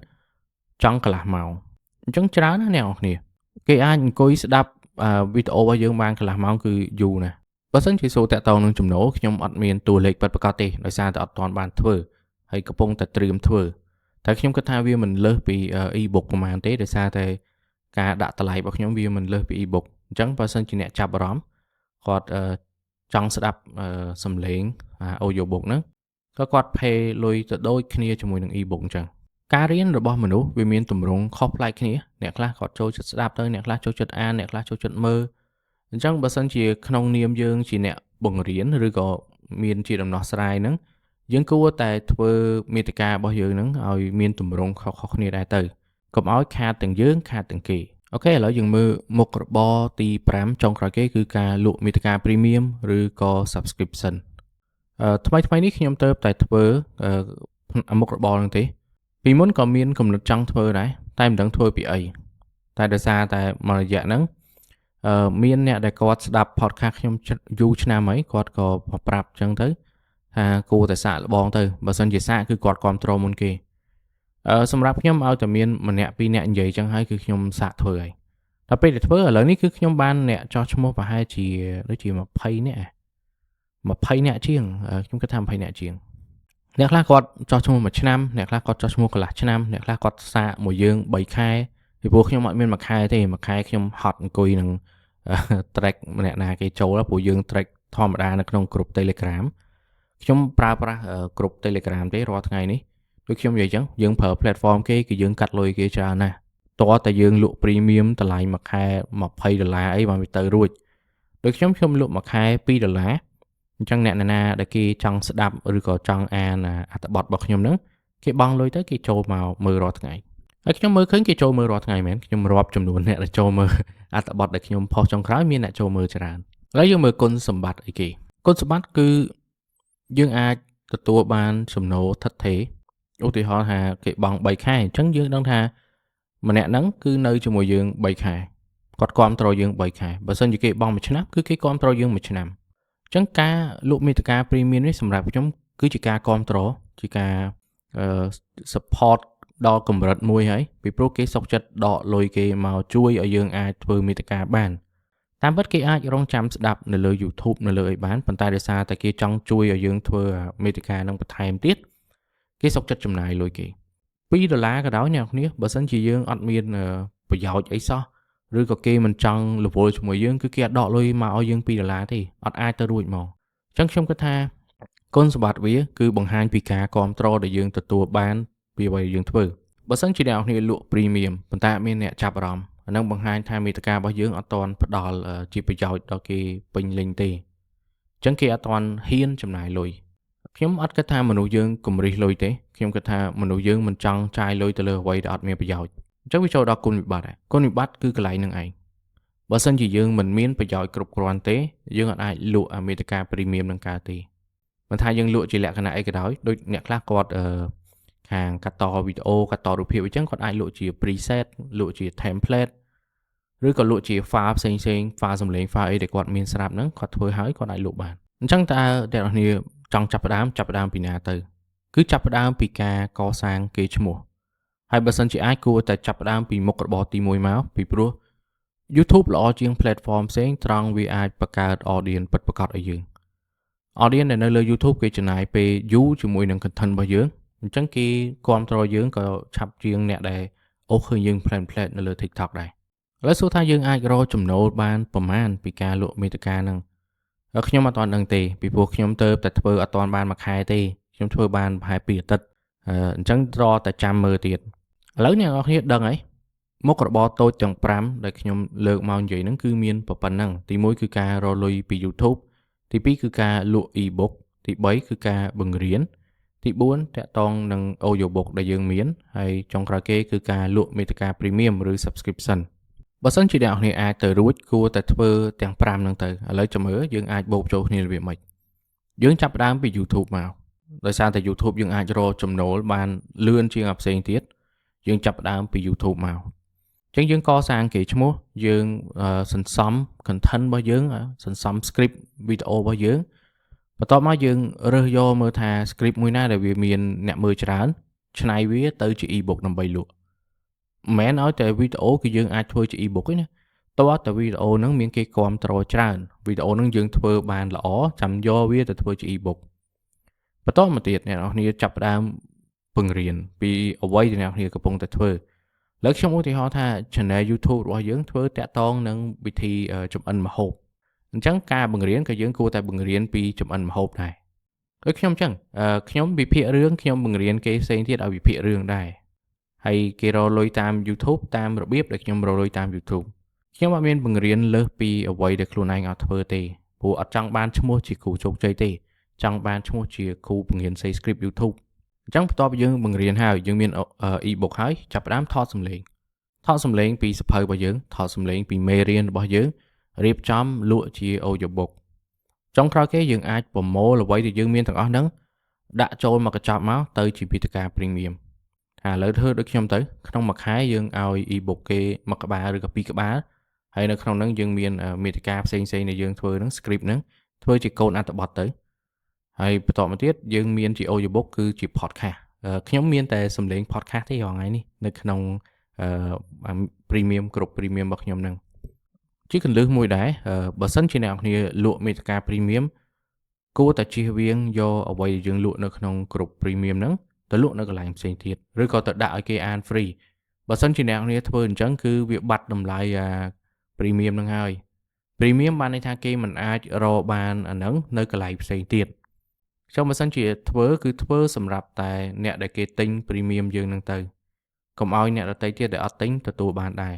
ចង់កន្លះម៉ោងអញ្ចឹងច្រើនណាស់អ្នកនរគ្នាគេអាចអង្គុយស្ដាប់វីដេអូរបស់យើងបានកន្លះម៉ោងគឺយូរណាស់បើសិនជាសួរតាក់ទងនឹងចំណូលខ្ញុំអត់មានតួលេខពិតប្រាកដទេដោយសារតែអត់ទាន់បានធ្វើហើយកំពុងតែត្រៀមធ្វើតែខ្ញុំគិតថាវាមិនលើសពី e-book ប្រហែលទេដោយសារតែការដាក់តម្លៃរបស់ខ្ញុំវាមិនលើសពី e-book អញ្ចឹងបើសិនជាអ្នកចាប់អារម្មណ៍គាត់ចង់ស្ដាប់សំឡេង audio book ហ្នឹងក៏គាត់ pay លុយទៅដូចគ្នាជាមួយនឹង e-book អញ្ចឹងការរៀនរបស់មនុស្សវាមានទម្រង់ខុសប្លែកគ្នាអ្នកខ្លះគាត់ចូលចិត្តស្ដាប់ទៅអ្នកខ្លះចូលចិត្តអានអ្នកខ្លះចូលចិត្តមើលអញ្ចឹងបើសិនជាក្នុងនាមយើងជាអ្នកបង្រៀនឬក៏មានជាដំណោះស្រាយហ្នឹងយើងគួរតែធ្វើមាតិការបស់យើងហ្នឹងឲ្យមានទម្រង់ខុសៗគ្នាដែរទៅកុំឲ្យខាតទាំងយើងខាតទាំងគេOK ឥឡូវយើងមើលមុខរបរទី5ចុងក្រោយគេគឺការលក់មាតិកា premium ឬក៏ subscription ថ្មីថ្មីនេះខ្ញុំទៅតែធ្វើមុខរបរហ្នឹងទេពីមុនក៏មានគំនិតចង់ធ្វើដែរតែមិនដឹងធ្វើពីអីតែដោយសារតែមួយរយៈហ្នឹងអឺមានអ្នកដែលគាត់ស្ដាប់ podcast ខ្ញុំយូរឆ្នាំហើយគាត់ក៏ប្រាប់អញ្ចឹងទៅថាគួរតែសាកល្បងទៅបើសិនជាសាកគឺគាត់គ្រប់គ្រងមុនគេអឺសម្រាប់ខ្ញុំឲ្យតែមានម្នាក់ពីរនាក់និយាយចឹងហើយគឺខ្ញុំសាកធ្វើហើយដល់ពេលដែលធ្វើឥឡូវនេះគឺខ្ញុំបានអ្នកចោះឈ្មោះប្រហែលជាដូចជា20នាក់20នាក់ជាងខ្ញុំគិតថា20នាក់ជាងអ្នកខ្លះគាត់ចោះឈ្មោះមួយឆ្នាំអ្នកខ្លះគាត់ចោះឈ្មោះកន្លះឆ្នាំអ្នកខ្លះគាត់សាកមួយយើង3ខែពីព្រោះខ្ញុំអត់មានមួយខែទេមួយខែខ្ញុំហត់អង្គុយនឹង track ម្នាក់ណាគេចូលព្រោះយើង track ធម្មតានៅក្នុងក្រុម Telegram ខ្ញុំប្រើប្រាស់ក្រុម Telegram ទេរាល់ថ្ងៃនេះដូចខ្ញុំនិយាយចឹងយើងប្រើ platform គេគឺយើងកាត់លុយគេច្រើនណាស់តោះតែយើងលក់ premium តម្លៃមួយខែ20ដុល្លារអីបានវាទៅរួចដូចខ្ញុំខ្ញុំលក់មួយខែ2ដុល្លារអញ្ចឹងអ្នកណាដែលគេចង់ស្ដាប់ឬក៏ចង់អានអត្ថបទរបស់ខ្ញុំហ្នឹងគេបង់លុយទៅគេចូលមកមើលរាល់ថ្ងៃហើយខ្ញុំមើលឃើញគេចូលមើលរាល់ថ្ងៃមែនខ្ញុំរាប់ចំនួនអ្នកដែលចូលមើលអត្ថបទដែលខ្ញុំផុសចុងក្រោយមានអ្នកចូលមើលច្រើនឥឡូវយើងមើលគុណសម្បត្តិអីគេគុណសម្បត្តិគឺយើងអាចទទួលបានចំណូលថិតថេរឧទាហរណ៍ថាគេបង់3ខែអញ្ចឹងយើងដឹងថាម្នាក់ហ្នឹងគឺនៅជាមួយយើង3ខែគាត់គ្រប់គ្រងយើង3ខែបើសិនជាគេបង់មួយឆ្នាំគឺគេគ្រប់គ្រងយើងមួយឆ្នាំអញ្ចឹងការលក់មាតិកា premium នេះសម្រាប់ខ្ញុំគឺជាការគ្រប់គ្រងជាការ support ដល់កម្រិតមួយហើយពីព្រោះគេសុខចិត្តដកលុយគេមកជួយឲ្យយើងអាចធ្វើមាតិកាបានតាមពិតគេអាចរងចាំស្ដាប់នៅលើ YouTube នៅលើអីបានប៉ុន្តែដោយសារតែគេចង់ជួយឲ្យយើងធ្វើមាតិកានឹងបន្ថែមទៀតគេសុខចិត្តចំណាយលុយគេ2ដុល្លារក៏ដោយអ្នកនរបើសិនជាយើងអត់មានប្រយោជន៍អីសោះឬក៏គេមិនចង់រវល់ជាមួយយើងគឺគេអត់ដកលុយមកឲ្យយើង2ដុល្លារទេអត់អាចទៅរួចមកអញ្ចឹងខ្ញុំគិតថាគុណសម្បត្តិវាគឺបង្ហាញពីការគ្រប់គ្រងដែលយើងទទួលបានពីអ្វីដែលយើងធ្វើបើសិនជាអ្នកនរលក់ premium ប៉ុន្តែអត់មានអ្នកចាប់អារម្មណ៍អានឹងបង្ហាញថាមាតិការបស់យើងអត់ទាន់ផ្ដល់ជាប្រយោជន៍ដល់គេពេញលេញទេអញ្ចឹងគេអត់ទាន់ហ៊ានចំណាយលុយ។ ខ្ញុំអត់គិតថាមនុស្សយើងគម្រិះលុយទេខ្ញុំគិតថាមនុស្សយើងមិនចង់ចាយលុយទៅលើអ្វីដែលអត់មានប្រយោជន៍អញ្ចឹងវាចូលដល់គុណវិបត្តិដែរគុណវិបត្តិគឺកន្លែងហ្នឹងឯងបើសិនជាយើងមិនមានប្រយោជន៍គ្រប់គ្រាន់ទេយើងអាចលក់អាមេតិកា premium នឹងកើតទេមិនថាយើងលក់ជាលក្ខណៈអីក៏ដោយដូចអ្នកខ្លះគាត់ខាងកាត់តវីដេអូកាត់តរូបភាពអញ្ចឹងគាត់អាចលក់ជា preset លក់ជា template ឬក៏លក់ជា file ផ្សេងផ្សេង file សំឡេង file អីដែលគាត់មានស្រាប់ហ្នឹងគាត់ធ្វើហើយគាត់អាចលក់បានអញ្ចឹងតើអ្នកនរគ្នាចង់ចាប់ផ្ដើមចាប់ផ្ដើមពីណាទៅគឺចាប់ផ្ដើមពីការកសាងកេរ្តិ៍ឈ្មោះហើយបើសិនជាអាចគួរតែចាប់ផ្ដើមពីមុខរបរទី1មកពីព្រោះ YouTube ល្អជាង platform ផ្សេងត្រង់វាអាចបង្កើត audience ពិតប្រាកដឲ្យយើង audience ដែលនៅលើ YouTube គេចំណាយពេលយូរជាមួយនឹង content របស់យើងអញ្ចឹងគេគ្រប់គ្រងយើងក៏ឆាប់ជាងអ្នកដែលអូសឃើញយើង plan plan នៅលើ TikTok ដែរឥឡូវសួរថាយើងអាចរកចំណូលបានប្រមាណពីការលក់មេតិកាហ្នឹងខ្ញុំអត់ទាន់ដឹងទេពីព្រោះខ្ញុំទៅតែធ្វើអត់ទាន់បានមួយខែទេខ្ញុំធ្វើបានប្រហែល2អាទិត្យអញ្ចឹងរកតែចាំមើលទៀតឥឡូវអ្នកនរគ្នាដឹងហើយមុខរបរតូចទាំង5ដែលខ្ញុំលើកមកនិយាយហ្នឹងគឺមានប៉ុណ្ណឹងទី1គឺការរកលុយពី YouTube ទី2គឺការលក់ e-book ទី3គឺការបង្រៀនទី4តាក់ទងនឹង audiobook ដែលយើងមានហើយចុងក្រោយគេគឺការលក់មាតិកា premium ឬ subscription បើសិនជាអ្នកនរគ្នាអាចទៅរួចគួរតែធ្វើទាំង5ហ្នឹងទៅឥឡូវចាំមើលយើងអាចបូកចូលគ្នារបៀបម៉េចយើងចាប់ផ្ដើមពី YouTube មកដោយសារតែ YouTube យើងអាចរកចំណូលបានលឿនជាងអាផ្សេងទៀតយើងចាប់ផ្ដើមពី YouTube មកអញ្ចឹងយើងកសាងគេឈ្មោះយើងសន្សំ content របស់យើងសន្សំ script វីដេអូរបស់យើងបន្ទាប់មកយើងរើសយកមើលថា script មួយណាដែលវាមានអ្នកមើលច្រើនឆ្នៃវាទៅជា e-book ដើម្បីលក់មិនមែនឲ្យតែវីដេអូគឺយើងអាចធ្វើជា e-book ទេណាតើតែវីដេអូហ្នឹងមានគេគាំទ្រច្រើនវីដេអូហ្នឹងយើងធ្វើបានល្អចាំយកវាទៅធ្វើជា e-book បន្តមកទៀតអ្នកនរគ្នាចាប់ផ្ដើមបង្រៀនពីអ្វីដែលអ្នកនរគ្នាកំពុងតែធ្វើលើខ្ញុំឧទាហរណ៍ថា channel YouTube របស់យើងធ្វើតាក់ទងនឹងវិធីចម្អិនម្ហូបអញ្ចឹងការបង្រៀនក៏យើងគួរតែបង្រៀនពីចម្អិនម្ហូបដែរដូចខ្ញុំអញ្ចឹងខ្ញុំវិភាគរឿងខ្ញុំបង្រៀនគេផ្សេងទៀតឲ្យវិភាគរឿងដែរហើយគេរកលុយតាម YouTube តាមរបៀបដែលខ្ញុំរកលុយតាម YouTube ខ្ញុំអត់មានបង្រៀនលើសពីអ្វីដែលខ្លួនឯងអត់ធ្វើទេព្រោះអត់ចង់បានឈ្មោះជាគ្រូជោគជ័យទេចង់បានឈ្មោះជាគ្រូបង្រៀនសេ script YouTube អញ្ចឹងបន្ទាប់ពីយើងបង្រៀនហើយយើងមាន e-book ហើយចាប់ផ្ដើមថតសំឡេងថតសំឡេងពីសៀវភៅរបស់យើងថតសំឡេងពីមេរៀនរបស់យើងរៀបចំលក់ជា audiobook ចុងក្រោយគេយើងអាចប្រមូលអ្វីដែលយើងមានទាំងអស់ហ្នឹងដាក់ចូលមកកញ្ចប់មកទៅជាមាតិកា premium ថាឥឡូវធ្វើដូចខ្ញុំទៅក្នុងមួយខែយើងឲ្យ e-book គេមួយក្បាលឬក៏ពីរក្បាលហើយនៅក្នុងហ្នឹងយើងមានមាតិកាផ្សេងៗដែលយើងធ្វើហ្នឹង script ហ្នឹងធ្វើជាកូដអត្ថបទទៅហើយបន្តមកទៀតយើងមានជា audiobook គឺជា podcast ខ្ញុំមានតែសំឡេង podcast ទេរាល់ថ្ងៃនេះនៅក្នុង premium គ្រប់ premium របស់ខ្ញុំហ្នឹងជាកលឹះមួយដែរបើសិនជាអ្នកនរគ្នាលក់មាតិកា premium គួរតែជៀសវាងយកអ្វីដែលយើងលក់នៅក្នុងគ្រប់ premium ហ្នឹងទៅលក់នៅកន្លែងផ្សេងទៀតឬក៏ទៅដាក់ឲ្យគេអាន free បើសិនជាអ្នកនរគ្នាធ្វើអញ្ចឹងគឺវាបាត់តម្លៃអា premium ហ្នឹងហើយ premium បានន័យថាគេមិនអាចរកបានអាហ្នឹងនៅកន្លែងផ្សេងទៀតចុះបើសិនជាធ្វើគឺធ្វើសម្រាប់តែអ្នកដែលគេទិញ premium យើងហ្នឹងទៅកុំឲ្យអ្នកដទៃទៀតដែលអត់ទិញទទួលបានដែរ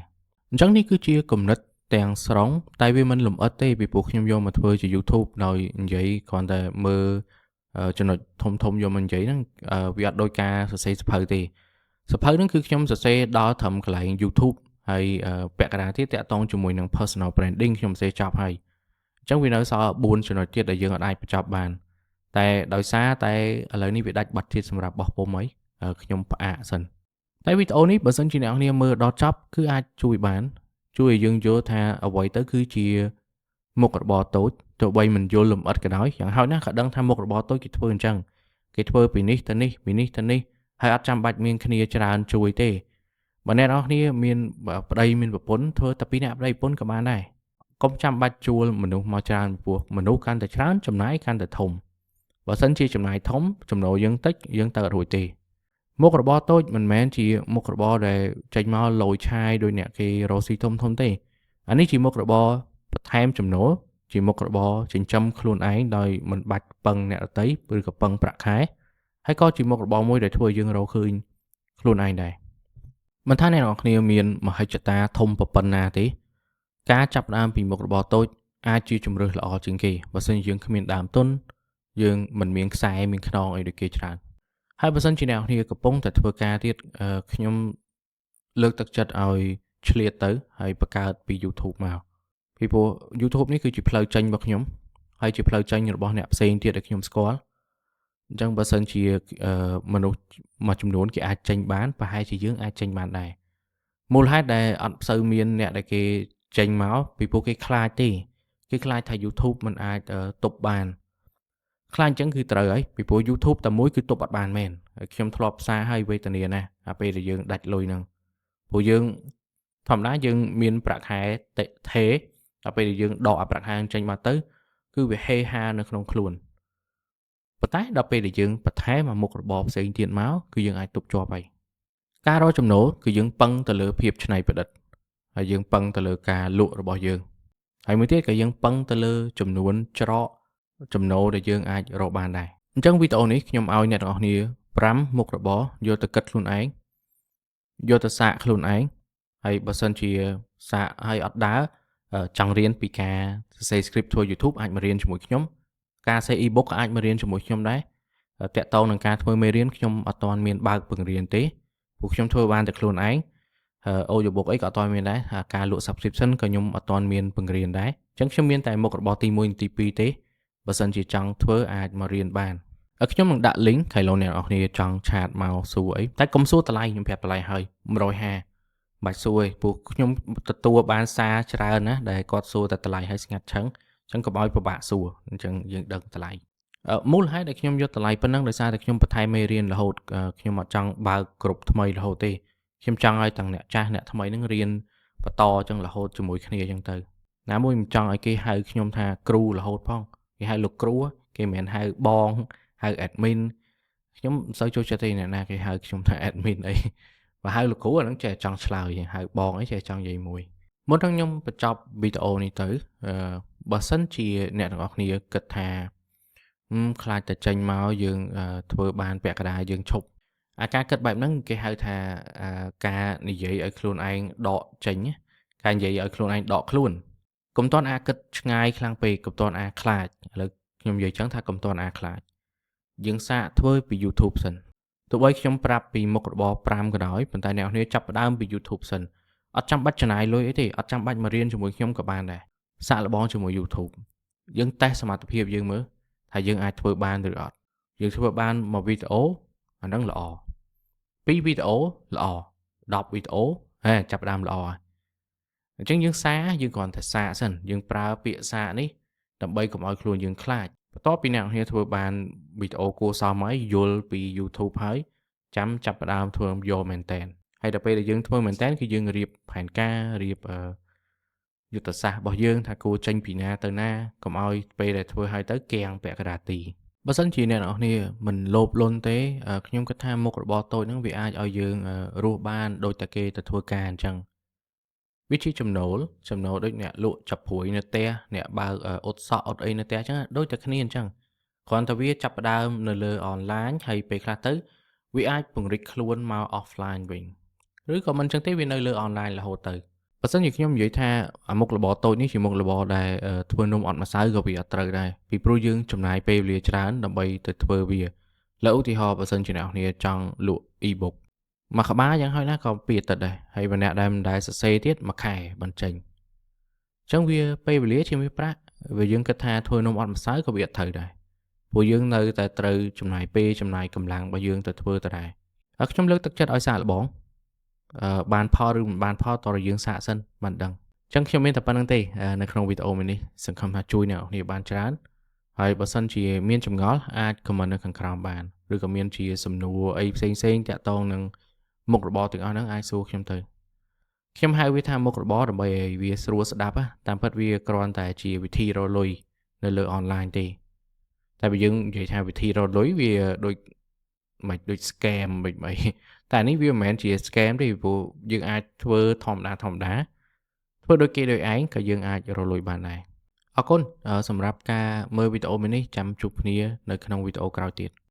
អញ្ចឹងនេះគឺជាគំនិតទាំងស្រុងតែវាមិនលម្អិតទេពីព្រោះខ្ញុំយកមកធ្វើជា YouTube ដោយនិយាយគ្រាន់តែមើលចំណុចធំធំយកមកនិយាយហ្នឹងវាអត់ដូចការសរសេរសៀវភៅទេសៀវភៅហ្នឹងគឺខ្ញុំសរសេរដល់ត្រឹមកន្លែង YouTube ហើយពាក់កណ្ដាលទៀតតាក់ទងជាមួយនឹង personal branding ខ្ញុំសរសេរចប់ហើយអញ្ចឹងវានៅសល់4ចំណុចទៀតដែលយើងអាចបញ្ចប់បានតែដោយសារតែឥឡូវនេះវាដាច់បាត់ទៀតសម្រាប់បោះពុំអីខ្ញុំផ្អាកសិនតែវីដេអូនេះបើសិនជាអ្នកនរមើលដល់ចប់គឺអាចជួយបានជួយឲ្យយើងយល់ថាអ្វីទៅគឺជាមុខរបរតូចទោះបីមិនយល់លម្អិតក៏ដោយយ៉ាងហោចណាស់ក៏ដឹងថាមុខរបរតូចគេធ្វើអញ្ចឹងគេធ្វើពីនេះទៅនេះពីនេះទៅនេះហើយអត់ចាំបាច់មានគ្នាច្រើនជួយទេបើអ្នកនរគ្នាមានប្តីមានប្រពន្ធធ្វើតែពីរនាក់ប្តីប្រពន្ធក៏បានដែរកុំចាំបាច់ជួលមនុស្សមកច្រើនព្រោះមនុស្សកាន់តែច្រើនចំណាយកាន់តែធំបើសិនជាចំណាយធំចំណូលយើងតិចយើងទៅអត់រួចទេមុខរបរតូចមិនមែនជាមុខរបរដែលចេញមកលយឆាយដោយអ្នកគេរកស៊ីធំធំទេអានេះជាមុខរបរបន្ថែមចំណូលជាមុខរបរចិញ្ចឹមខ្លួនឯងដោយមិនបាច់ពឹងអ្នកដទៃឬក៏ពឹងប្រាក់ខែហើយក៏ជាមុខរបរមួយដែលធ្វើឲ្យយើងរកឃើញខ្លួនឯងដែរមិនថាអ្នកនរគ្នាមានមហិច្ឆតាធំប៉ុណ្ណាទេការចាប់ផ្ដើមពីមុខរបរតូចអាចជាជម្រើសល្អជាងគេបើសិនជាយើងគ្មានដើមទុន យើងមិនមានខ្សែមានខ្នងអីដូចគេច្រើនហើយបើសិនជាអ្នកនរគ្នាកំពុងតែធ្វើការទៀតខ្ញុំលើកទឹកចិត្តឲ្យឆ្លៀតទៅហើយបង្កើតពី YouTube មកពីព្រោះ YouTube នេះគឺជាផ្លូវចេញរបស់ខ្ញុំហើយជាផ្លូវចេញរបស់អ្នកផ្សេងទៀតដែលខ្ញុំស្គាល់អញ្ចឹងបើសិនជាមនុស្សមួយចំនួនគេអាចចេញបានប្រហែលជាយើងអាចចេញបានដែរមូលហេតុដែលអត់សូវមានអ្នកដែលគេចេញមកពីព្រោះគេខ្លាចទេគេខ្លាចថា YouTube มันអាចទប់បានខ្លាចអញ្ចឹងគឺត្រូវហើយពីព្រោះ YouTube តែមួយគឺទប់អត់បានមែនហើយខ្ញុំធ្លាប់ផ្សារឲ្យវេទនាណាស់អាពេលដែលយើងដាច់លុយហ្នឹងព្រោះយើងធម្មតាយើងមានប្រាក់ខែថេដល់ពេលដែលយើងដកអាប្រាក់ខែចេញមកទៅគឺវាហេហានៅក្នុងខ្លួនប៉ុន្តែដល់ពេលដែលយើងបន្ថែមមកមុខរបរផ្សេងទៀតមកគឺយើងអាចទប់ជាប់ហើយការរកចំណូលគឺយើងពឹងទៅលើភាពច្នៃប្រឌិតហើយយើងពឹងទៅលើការលក់របស់យើងហើយមួយទៀតក៏យើងពឹងទៅលើចំនួនច្រកចំណូលដែលយើងអាចរកបានដែរអញ្ចឹងវីដេអូនេះខ្ញុំឲ្យអ្នកទាំងអស់គ្នា5មុខរបរយកទៅគិតខ្លួនឯងយកទៅសាកខ្លួនឯងហើយបើសិនជាសាកហើយអត់ដើរចង់រៀនពីការសរសេរ script ធ្វើ YouTube អាចមករៀនជាមួយខ្ញុំការសរសេរ e-book ក៏អាចមករៀនជាមួយខ្ញុំដែរតាក់ទងនឹងការធ្វើមេរៀនខ្ញុំអត់ទាន់មានបើកបង្រៀនទេព្រោះខ្ញុំធ្វើបានតែខ្លួនឯង audio book អីក៏អត់ទាន់មានដែរការលក់ subscription ក៏ខ្ញុំអត់ទាន់មានបង្រៀនដែរអញ្ចឹងខ្ញុំមានតែមុខរបរទី1និងទី2ទេបើសិនជាចង់ធ្វើអាចមករៀនបានខ្ញុំនឹងដាក់ link ខៃឡូអ្នកនរគ្នាចង់chat មកសួរអីតែកុំសួរតម្លៃខ្ញុំប្រាប់តម្លៃហើយ150បាច់សួរឯងព្រោះខ្ញុំទទួលបានសារច្រើនណាស់ដែលគាត់សួរតែតម្លៃឲ្យស្ងាត់ឆឹងអញ្ចឹងកុំឲ្យពិបាកសួរអញ្ចឹងយើងដឹងតម្លៃមូលហេតុដែលខ្ញុំយកតម្លៃប៉ុណ្ណឹងដោយសារតែខ្ញុំបន្ថែមមេរៀនរហូតខ្ញុំអត់ចង់បើកគ្រប់ថ្មីរហូតទេខ្ញុំចង់ឲ្យទាំងអ្នកចាស់អ្នកថ្មីនឹងរៀនបន្តអញ្ចឹងរហូតជាមួយគ្នាអញ្ចឹងទៅណាមួយមិនចង់ឲ្យគេហៅខ្ញុំថាគ្រូរហូតផងគេហៅលោកគ្រូគេមិនមែនហៅបងហៅ admin ខ្ញុំមិនសូវចូលចិត្តទេអ្នកណាគេហៅខ្ញុំថា admin អីបើហៅលោកគ្រូអាហ្នឹងចេះចង់ឆ្លើយហៅបងអីចេះចង់និយាយមួយមុននឹងខ្ញុំបញ្ចប់វីដេអូនេះទៅបើសិនជាអ្នកទាំងអស់គ្នាគិតថាខ្លាចតែចេញមកយើងធ្វើបានពាក់កណ្ដាលយើងឈប់អាការគិតបែបហ្នឹងគេហៅថាការនិយាយឲ្យខ្លួនឯងដកចេញការនិយាយឲ្យខ្លួនឯងដកខ្លួនកុំតន់អាគិតឆ្ងាយខ្លាំងពេកកុំតន់អាខ្លាចឥឡូវខ្ញុំនិយាយចឹងថាកុំតន់អាខ្លាចយើងសាកធ្វើពី YouTube សិនទោះបីខ្ញុំប្រាប់ពីមុខរបរ5ក៏ដោយប៉ុន្តែអ្នកនរចាប់ផ្ដើមពី YouTube សិនអត់ចាំបាច់ចំណាយលុយអីទេអត់ចាំបាច់មករៀនជាមួយខ្ញុំក៏បានដែរសាកល្បងជាមួយ YouTube យើងតេស្តសមត្ថភាពយើងមើលថាយើងអាចធ្វើបានឬអត់យើងធ្វើបានមួយវីដេអូអាហ្នឹងល្អ2វីដេអូល្អ10វីដេអូហេចាប់ផ្ដើមល្អហើយអញ្ចឹងយើងសាយើងគ្រាន់តែសាកសិនយើងប្រើពាក្យសាកនេះដើម្បីកុំឲ្យខ្លួនយើងខ្លាចបន្ទាប់ពីអ្នកនរធ្វើបានវីដេអូគួរសមហើយយល់ពី YouTube ហើយចាំចាប់ផ្ដើមធ្វើយកមែនតែនហើយដល់ពេលដែលយើងធ្វើមែនតែនគឺយើងរៀបផែនការរៀបយុទ្ធសាស្ត្ររបស់យើងថាគួរចេញពីណាទៅណាកុំឲ្យពេលដែលធ្វើហើយទៅគាំងពាក់កណ្ដាលទីបើសិនជាអ្នកនរគ្នាមិនលោភលន់ទេខ្ញុំគិតថាមុខរបរតូចហ្នឹងវាអាចឲ្យយើងរស់បានដូចតែគេទៅធ្វើការអញ្ចឹងវាជាចំណូលចំណូលដូចអ្នកលក់ចាប់ព្រួយនៅផ្ទះអ្នកបើកអ៊ុតសក់អ៊ុតអីនៅផ្ទះអញ្ចឹងដូចតែគ្នាអញ្ចឹងគ្រាន់តែវាចាប់ផ្ដើមនៅលើអនឡាញហើយពេលខ្លះទៅវាអាចពង្រីកខ្លួនមក offline វិញឬក៏មិនអញ្ចឹងទេវានៅលើអនឡាញរហូតទៅបើសិនជាខ្ញុំនិយាយថាអាមុខរបរតូចនេះជាមុខរបរដែលធ្វើនំអត់ម្សៅក៏វាអត់ត្រូវដែរពីព្រោះយើងចំណាយពេលវេលាច្រើនដើម្បីទៅធ្វើវាលើឧទាហរណ៍បើសិនជាអ្នកនរចង់លក់ e-book មួយក្បាលយ៉ាងហោចណាស់ក៏2អាទិត្យដែរហើយបើអ្នកដែលមិនដែលសរសេរទៀតមួយខែបញ្ចេញអញ្ចឹងវាពេលវេលាជាវាប្រាក់វាយើងគិតថាធ្វើនំអត់ម្សៅក៏វាអត់ត្រូវដែរព្រោះយើងនៅតែត្រូវចំណាយពេលចំណាយកម្លាំងរបស់យើងទៅធ្វើទៅដែរហើយខ្ញុំលើកទឹកចិត្តឲ្យសាកល្បងអឺបានផលឬមិនបានផលតើយើងសាកសិនបានដឹងអញ្ចឹងខ្ញុំមានតែប៉ុណ្្នឹងទេនៅក្នុងវីដេអូមួយនេះសង្ឃឹមថាជួយអ្នកនរគ្នាបានច្រើនហើយបើសិនជាមានចម្ងល់អាច comment នៅខាងក្រោមបានឬក៏មានជាសំណួរអីផ្សេងផ្សេងតាក់ទងនឹងមុខរបរទាំងអស់ហ្នឹងអាចសួរខ្ញុំទៅខ្ញុំហៅវាថាមុខរបរដើម្បីឲ្យវាស្រួលស្ដាប់តាមពិតវាគ្រាន់តែជាវិធីរកលុយនៅលើអនឡាញទេតែបើយើងនិយាយថាវិធីរកលុយវាដូចមិនដូច scam មិនអីតែនេះវាមិនមែនជា scam ទេព្រោះយើងអាចធ្វើធម្មតាធម្មតាធ្វើដូចគេដូចឯងក៏យើងអាចរកលុយបានដែរអរគុណសម្រាប់ការមើលវីដេអូមួយនេះចាំជួបគ្នានៅក្នុងវីដេអូក្រោយទៀត។